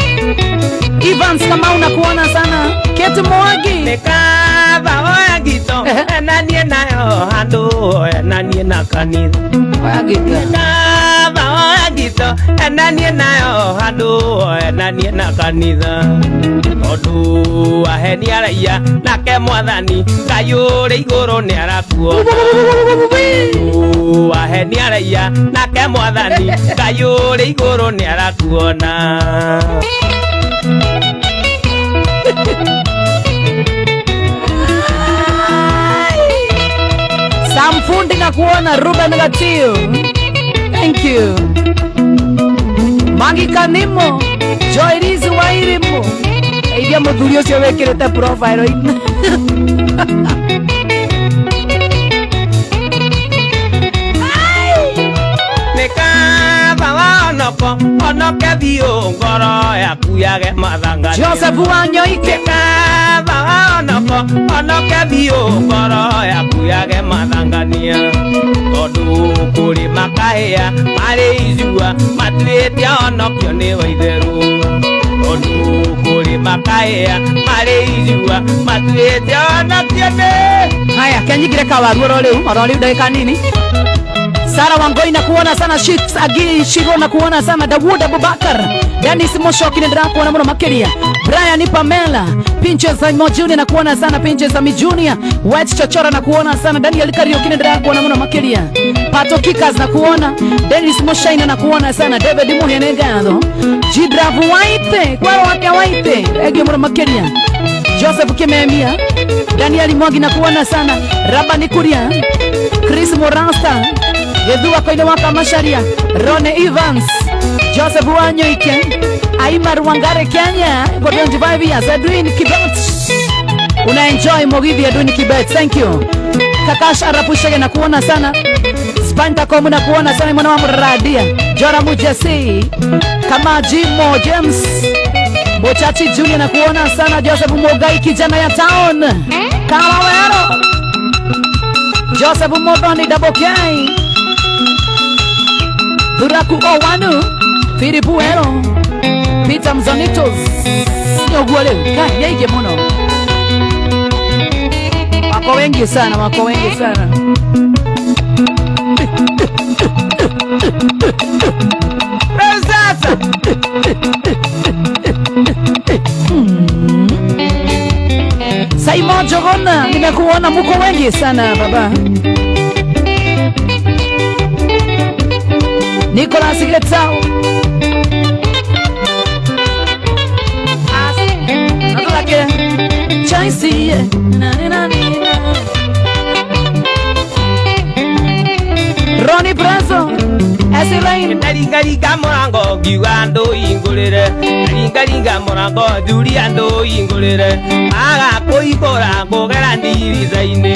Evans Kamau nakuona sana. Kate Mwangi. Nĩkaba oya ngito na niĩ nayo handũ na niĩ na kanitha. Oya ngito. Nĩkaba oya ngito na niĩ nayo handũ na niĩ na kanitha. Tondũ aheni araiya nake mwathani Ngai ũrĩ igũrũ nĩarakuona. Tondũ aheni araiya nake mwathani Ngai ũrĩ igũrũ nĩarakuona. Fundi na kuona Ruben Gatio. Thank you. Magi Kanimo, Joyrizi Wairimu. Eithia muthuri ucio wikirite profile. Onoke biũ ngoro yaku yage mathangania. Joseph Wanyoike. Kaba onoko onoke biũ ngoro yaku yage mathangania. Tondu kũrĩ makahĩa marĩ icua matuĩte onokio nĩ waitherũ. Tondu kũrĩ makahĩa marĩ icua matuĩte onokio nĩ. Haya, kenyingire kawaru oro rĩu ndagĩka nini. Sara Wangoi na kuona sana, Shiks Agi Shiro na kuona sana, Dawud Abubakar, Dennis Moshoki ndira kuona muno makiria, Brian Pamela, Pinches Mo Junior na kuona sana, Pinches Ami Junior, White Chochora na kuona sana, Daniel Kariuki ndira kuona muno makiria, Pato Kikas na kuona, Dennis Moshaina na kuona sana, David Muhenegado, Jidravu Waite, kwaro wake Waite, ege muno makiria, Joseph Kimemia, Daniel Mwangi na kuona sana, Rabani Kuria, Chris Morasta, Yedua koine waka Masharia, Rone Evans, Joseph Wanyoike, Aimar Wangare Kenya, for 25 years, Edwin Kibet. Una enjoy Mogithi Edwin Kibet, thank you. Kakash Arapushege na kuona sana, Spanta Komu na kuona sana, mwana wa Mradia, Jora Mujesi, Kama Jimo James, Mochachi Junior na kuona sana, Joseph Mogai kijana ya town, Kawawero, Joseph Modoni Double K, Duraku Owanu, Filipu Ero, Peter Mzonitos. Nyoguole, kai yaige muno. Wako wengi sana, wako wengi sana. Sasa. Simon Jogona, nimekuona muko wengi sana baba. Nicolas Getao. Natulake Chaisi na na na. Ronnie Prezo Esilain. Ndaringaringa mũrango ngiuga ndũhingũrĩre. Ndaringaringa mũrango Julia ndũhingũrĩre. Aga kũhingũra ngũgera ndirica-inĩ.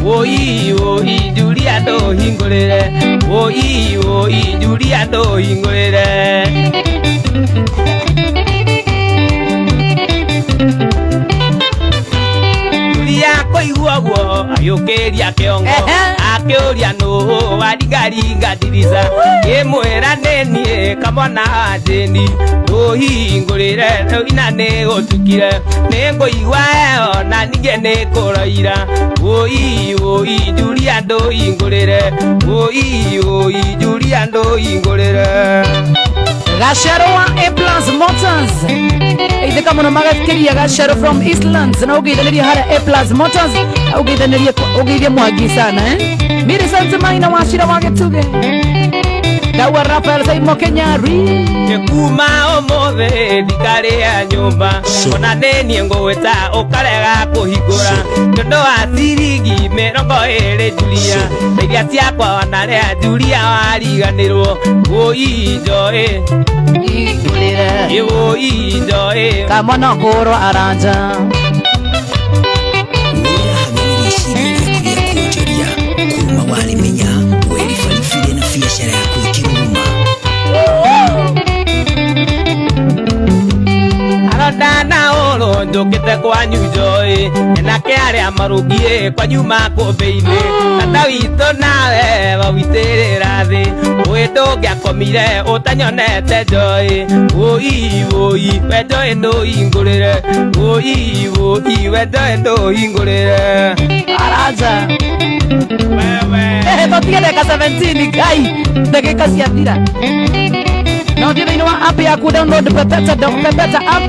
Woi woi Julia ndũhingũrĩre. Woi woi Julia ndũhingũrĩre. Julia kũigua ũguo agĩũkĩria kĩongo. Akĩũria nũ waringaringa ndirica. Ngĩmwĩra nĩ niĩ kamwana wa Jane. Ndũhingũrĩre ina nĩ gũtukire. Nĩngũigua heho na ningĩ nĩ kũroira. Woi woi Julia ndũhingũrĩre. Woi woi Julia ndũhingũrĩre. Gachero wa A Plus Motors. Ithika muno magafikiria Gachero from Eastlands na ugeithaniria haria A Plus Motors, ugeithaniria ugeithia Mwangi sana eh. Miri Sante Maina wa Shira wa Gituge. Dawa Rafael Saimo Kenyari. Kuma ũmũthĩ ndikarĩa nyũmba. Ona nĩ niĩ ngũgwĩta ũkarega kũhingũra. Nĩ ũndũ wa ciringi 20 Julia. Na iria ciakwa wanarĩa Julia wariganĩrwo. Woi njoĩ. Ingũrĩre. Woi njoĩ. Kamwana kũrwo aranja. Wĩra hamwe nĩ rĩciria rĩaku rĩa kuonjoria kuma warĩmenya wĩribaribire na biacara yaku ĩkĩrũma. Aronda na ũrũ njũkĩte kwanyu njoĩ. Nake arĩa marũngiĩ kwanyu makũmbĩ-inĩ. Tata witũ nawe wawitĩrĩra thĩ. Ũĩ ndũngĩakomire ũtanyonete njoĩ. Woi woi we njoĩ ndũhingũrĩre. Woi woi we njoĩ ndũhingũrĩre. Aranja. Wewe. Tũtige ndagĩka 17 Ngai. Ndagĩka ciathira. Na ũthiĩ thĩinĩ wa app yaku download Pepeta Pepeta app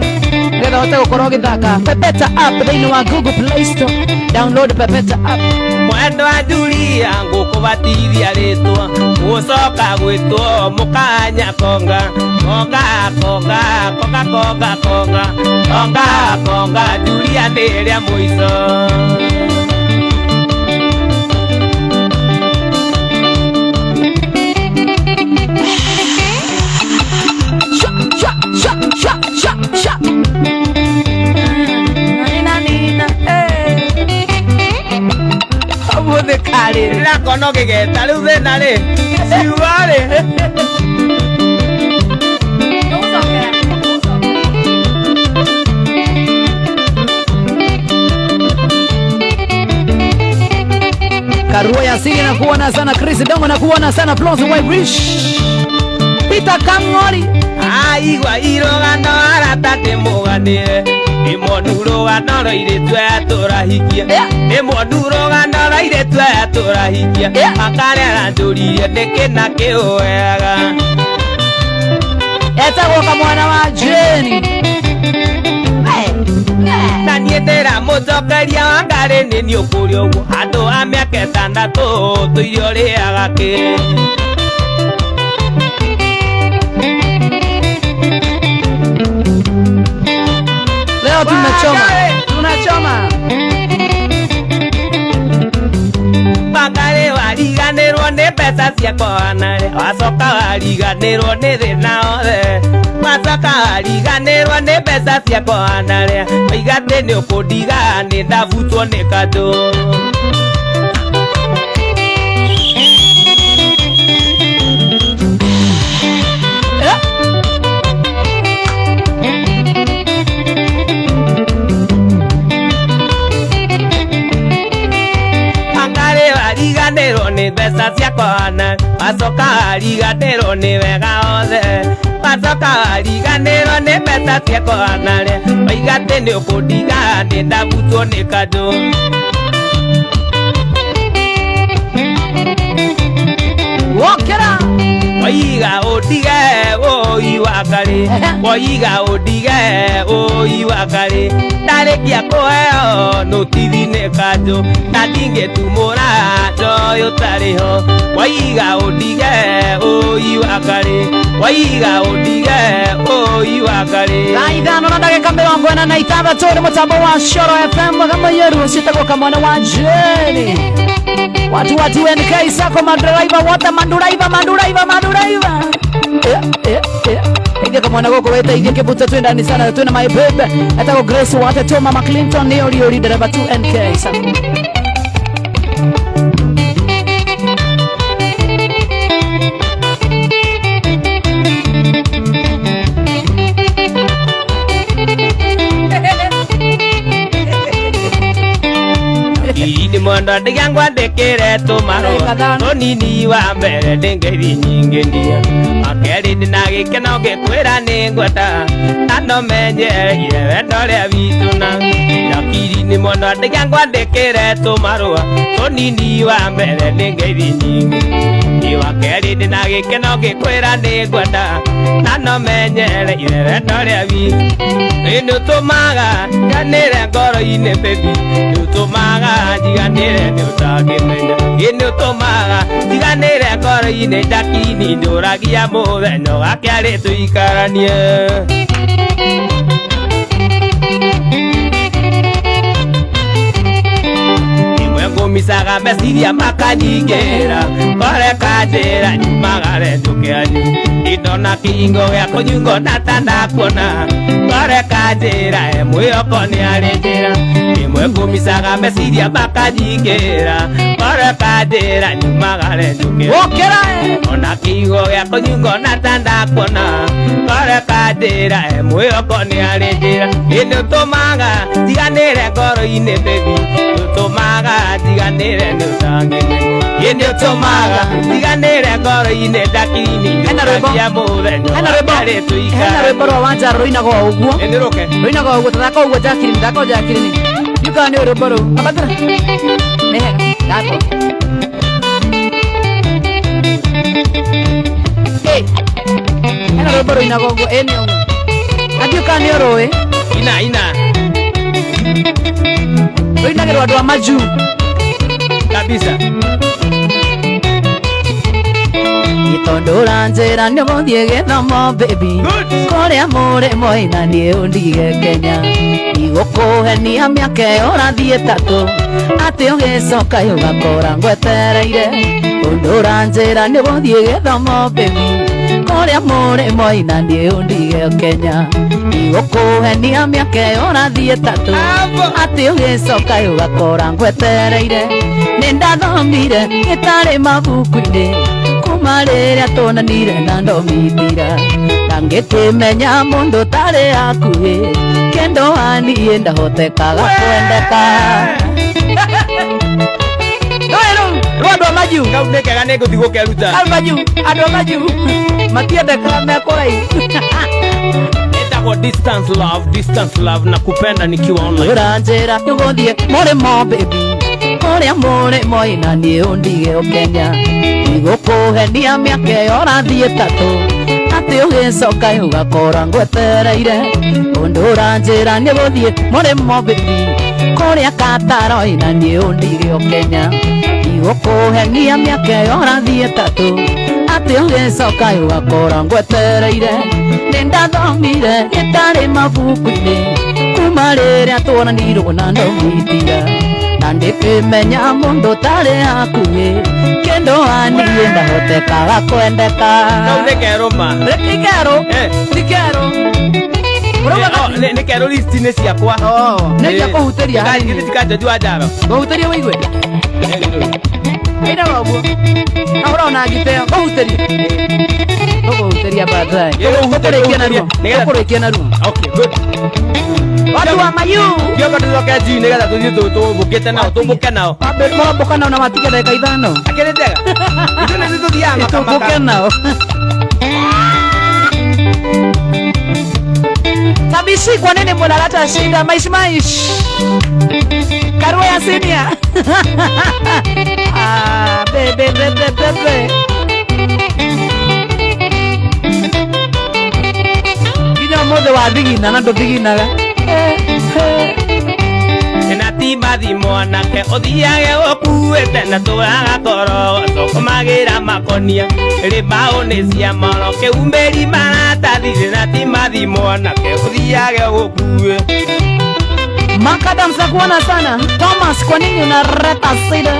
nĩgetha ũhote gũkorwo ũgĩthaka Pepeta app thĩinĩ wa Google Play Store. Download Pepeta app. Mwendwa wa Julia ngũkũbatithia rĩtwa gũcoka gwĩtwo mũkanya konga konga konga konga konga konga konga konga Julia nĩ rĩa mũico. Ndĩrakona ũgĩgeta rĩu thĩna rĩ ciuga rĩ. Karua ya siri na kuona sana Chris Dongo na kuona sana Florence White Peter Kang'ori. Aigua irũgano arata ndĩmũganĩre ndĩmonu rũgano rwa airĩtu aya tũrahikia ndĩmonu rũgano rwa airĩtu aya tũrahikia akarĩa aranjũririe nĩkĩ na kĩũyaga. Etagwo kamwana wa Jane. Na niĩ ndĩramũcokeria Wangarĩ nĩ niĩ ũkũrĩa ũguo handũ ha mĩaka ĩtandatũ tũire ũrĩaga kĩ. Leo tunachoma. Tunachoma. Wangarĩ wariganĩrwo nĩ mbeca ciakwa wanarĩ wacoka wariganĩrwo nĩ thĩna wothe wacoka wariganĩrwo nĩ mbeca ciakwa wanarĩ waiga atĩ nĩ ũkũndiga nĩ ndabutwo nĩ kanjũ. Wariganĩrwo nĩ mbeca ciakwa wana wacoka wariganĩrwo nĩ wega wothe wacoka wariganĩrwo nĩ mbeca ciakwa wanarĩ waiga atĩ nĩ ũkũndiga nĩ ndabutwo nĩ kanjũ. Wokera. Waiga ũndige ũi Wangarĩ waiga ũndige ũi Wangarĩ ndarĩkia kũheo nũtithi nĩ kanjũ na ndingĩtumũra njoĩ ũtarĩ ho waiga ũndige ũi Wangarĩ waiga ũndige ũi Wangarĩ. Thaa ithano na ndagĩka 46 nĩ mũtambo wa Coro FM Gamayeru ciĩtagwo kamwana wa Jane. Watu wa 2NK Sacco madriver wote madriver madriver madriver. Ige kamwana goko weta ige kibuta twenda ni sana twenda my baby. Etagwo Grace wate to Mama Clinton ni ori ori dereva 2NK Sacco. Ni mwendo ndigangwandĩkĩre tũmarũa tũnini wa mbere ndĩ ngeithi nyingĩ ndia wakerĩ ndĩna gĩkeno ngĩkwĩra nĩ ngwenda na no menyereire wendo ũrĩa witũ na Jakiri nĩ mwendo ndigangwandĩkĩre tũmarũa tũnini wa mbere ndĩ ngeithi nyingĩ wa kerĩ ndĩna gĩkeno ngĩkwĩra nĩ ngwenda na no menyereire wendo ũrĩa witũ nĩ ũtũmaga njiganĩre ngoro-inĩ baby nĩ ũtũmaga njiganĩre nĩ ũtangĩmenya nĩ ũtũmaga njiganĩre ngoro-inĩ Jakini ndũragia mũthenya ũgakĩarĩ tũikaranie. Ngumicaga meciria makanyingĩra ngoreka njĩra nyumagare njũke anyu indona kĩhingo gĩa kũnyungo na ta ndakuona ngoreka njĩra e mwĩhoko nĩ arĩ njĩra ĩmwe ngumicaga meciria makanyingĩra ngoreka njĩra nyumagare njũke Wokera. Ona kĩhingo gĩa kũnyungo na ta ndakuona ngoreka njĩra e mwĩhoko nĩ arĩ njĩra ĩ nĩ ũtũmaga njiganĩre ngoro-inĩ baby nĩ ũtũmaga njiganĩre nĩ ũtangĩmenya ĩ nĩ ũtũmaga njiganĩre ngoro-inĩ Jakini ndũragia mũthenya Hena rwĩmbo ũgakĩarĩ hena rwĩmbo tũikaranie. rwa Wanja rũinagwo o ũguo. Ĩ nĩrũke. Rũinagwo o ũguo tathaka ũguo Jakiri thaka o Jakiri. Ndiũkaga nĩ rwĩmbo rũu. Abathira. Nĩ hega. Thaka. Eh. Hena rwĩmbo rũinagwo ũguo ĩ nĩ ũguo. Na ndiũkaga nĩ ũrũĩ. Ina ina. Rũinagĩrwo andũ a majuu. Kabisa. Tondu ũranjĩra nĩ ũgũthiĩ gĩthomo baby kũrĩa mũrĩmo ĩna niĩ ũndige Kenya igũkũhenia mĩaka ĩyo ũrathiĩ ĩtatũ atĩ ũgĩcoka ũgakora ngwetereire ũndũ ũranjĩra nĩ ũgũthiĩ gĩthomo baby kũrĩa mũrĩmo ĩna niĩ ũndige Kenya igũkũhenia mĩaka ĩyo ũrathiĩ ĩtatũ atĩ ũgĩcoka ũgakora ngwetereire Nĩndathomire gĩtarĩ mabuku-inĩ kuma rĩrĩa tuonanire na ndomitira na ngĩkĩmenya mũndũ tarĩ hakuhĩ kendo waniĩ ndahotekaga kwendeka. Rwa andũ a majuu. Kau nĩ kega, nĩ ngũthiĩ gũkeruta. Au majuu, andũ a majuu matiendekaga mekũraihu. Ĩtagwo distance love, distance love na kupenda nikiwa online. Ũranjĩra ũgũthiĩ mũrĩmo baby kũrĩa mũrĩmo ĩna niĩ ũndige ũkenya igũkũhenia mĩaka ĩyo ũrathiĩ tatũ atĩ ũgĩcoka ũgakora ngwetereire ũndũ ũranjĩra nĩ gũthiĩ mũrĩmo baby kũrĩa kataro ĩna niĩ ũndige ũkenya igũkũhenia mĩaka ĩyo ũrathiĩ tatũ atĩ ũgĩcoka ũgakora ngwetereire. Nĩndathomire gĩtarĩ mabuku-inĩ kuma rĩrĩa tuonanirwo na ndomitira na ndĩkĩmenya mũndũ tarĩ hakuhĩ kĩndũ waniĩ ndahotekaga kwendeka. Kau nĩ kerũ ma. Ti kerũ. Eh. Ti kerũ. Oh, nĩ kerũ list-inĩ ciakwa. Nĩ ngia kũhutĩria hanini. Githĩ ti kanjonju wa njaro? Ngũhutĩrie wĩigue. Ĩna ũguo na ũrona ngiteo ngũhutĩrie, ngũkũhutĩria baadaye. Tũkũrĩkia narua. Tũkũrĩkia narua. Okay, good. Watu wa mayu. Kĩoko tũcoke G nĩgetha tũthiĩ tũmbũkĩte nao, tũmbũke nao. Mombũka nao na matige ndagĩka 5. Akĩrĩ njega ithuĩ nĩ tũthiaga maka Tũmbũke maka. nao. Tabishi, kwa nini mnaleta shida? Maish maish. Karua ya senior. Ah, bebe bebe bebe. Nginya ũmũthĩ wathigina na ndũthiginaga. Na ti mathi mwanake ũthiage ũkuĩte na tũraga korogoco kũmagĩra makonia rĩmbaũ nĩ cia moro kĩumbĩri maratathi. Na ti mathi mwanake ũthiage ũkuĩ. Makadam kuona sana. Thomas, kwa nini unareta sida?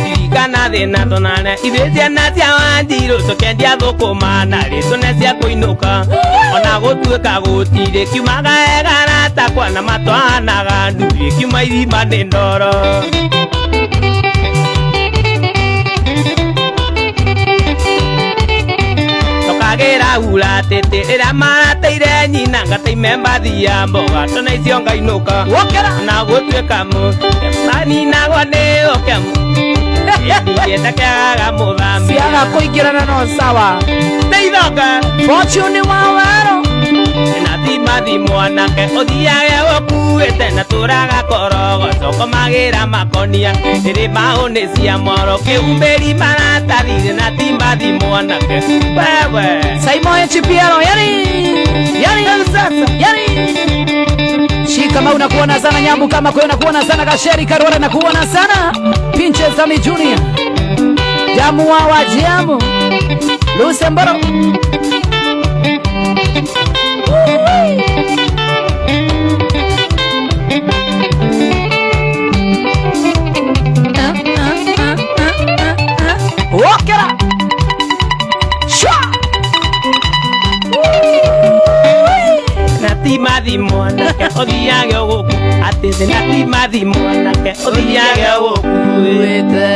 Ririkana thĩna tũnane ithuĩ ciana cia wanjirũ tũkendia thũkũma na rĩ tũne cia kũinũka ona gũtuĩka gũtirĩ kiumaga egaratakwa na matwanaga nduĩ kiuma irima nĩ ndoro. Tũkagĩra hura tĩtĩ rĩrĩa marateire nyina ngataime mbathi ya mboga tũne icio ngainũka. Wokera. Na gũtuĩka mũ maninagwo nĩ ũke ndakĩagaga mũthami. Ciaga kũingĩrana no sawa. Nĩ ithonga. Fortune wa wero. Na ti mathi mwanake ũthiage ũkuĩte na tũraga korogoco kũmagĩra makonia rĩrĩ mbaũ nĩ cia moro kĩumbĩri maratathi. Na ti mathi mwanake wewe. Saimo HPL yani yani yani Shika unakuona sana Nyambu kama kwa unakuona sana Kasheri Karora nakuona sana Pinche Sami Junior Jamu wa wajamu Lusemboro. Wokera. Shwa. Na ti mathi mwanake ũthiage ũgũkũ atĩ na ti mathi mwanake ũthiage ũgũkuĩte.